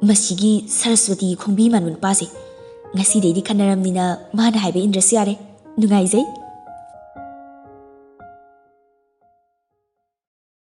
ꯃꯁꯤꯒꯤ ꯁꯔꯁꯋꯇꯤ ꯈꯣꯡꯕꯤ ꯃꯥꯟꯕ ꯅꯨꯄꯥꯁꯦ꯫ ꯉꯁꯤꯗꯩꯗꯤ ꯈꯠꯅꯔꯝꯅꯤꯅ ꯃꯥꯅ ꯍꯥꯏꯕ ꯏꯟꯗ꯭ꯔꯁꯨ ꯌꯥꯔꯦ꯫ ꯅꯨꯡꯉꯥꯏꯖꯩ꯫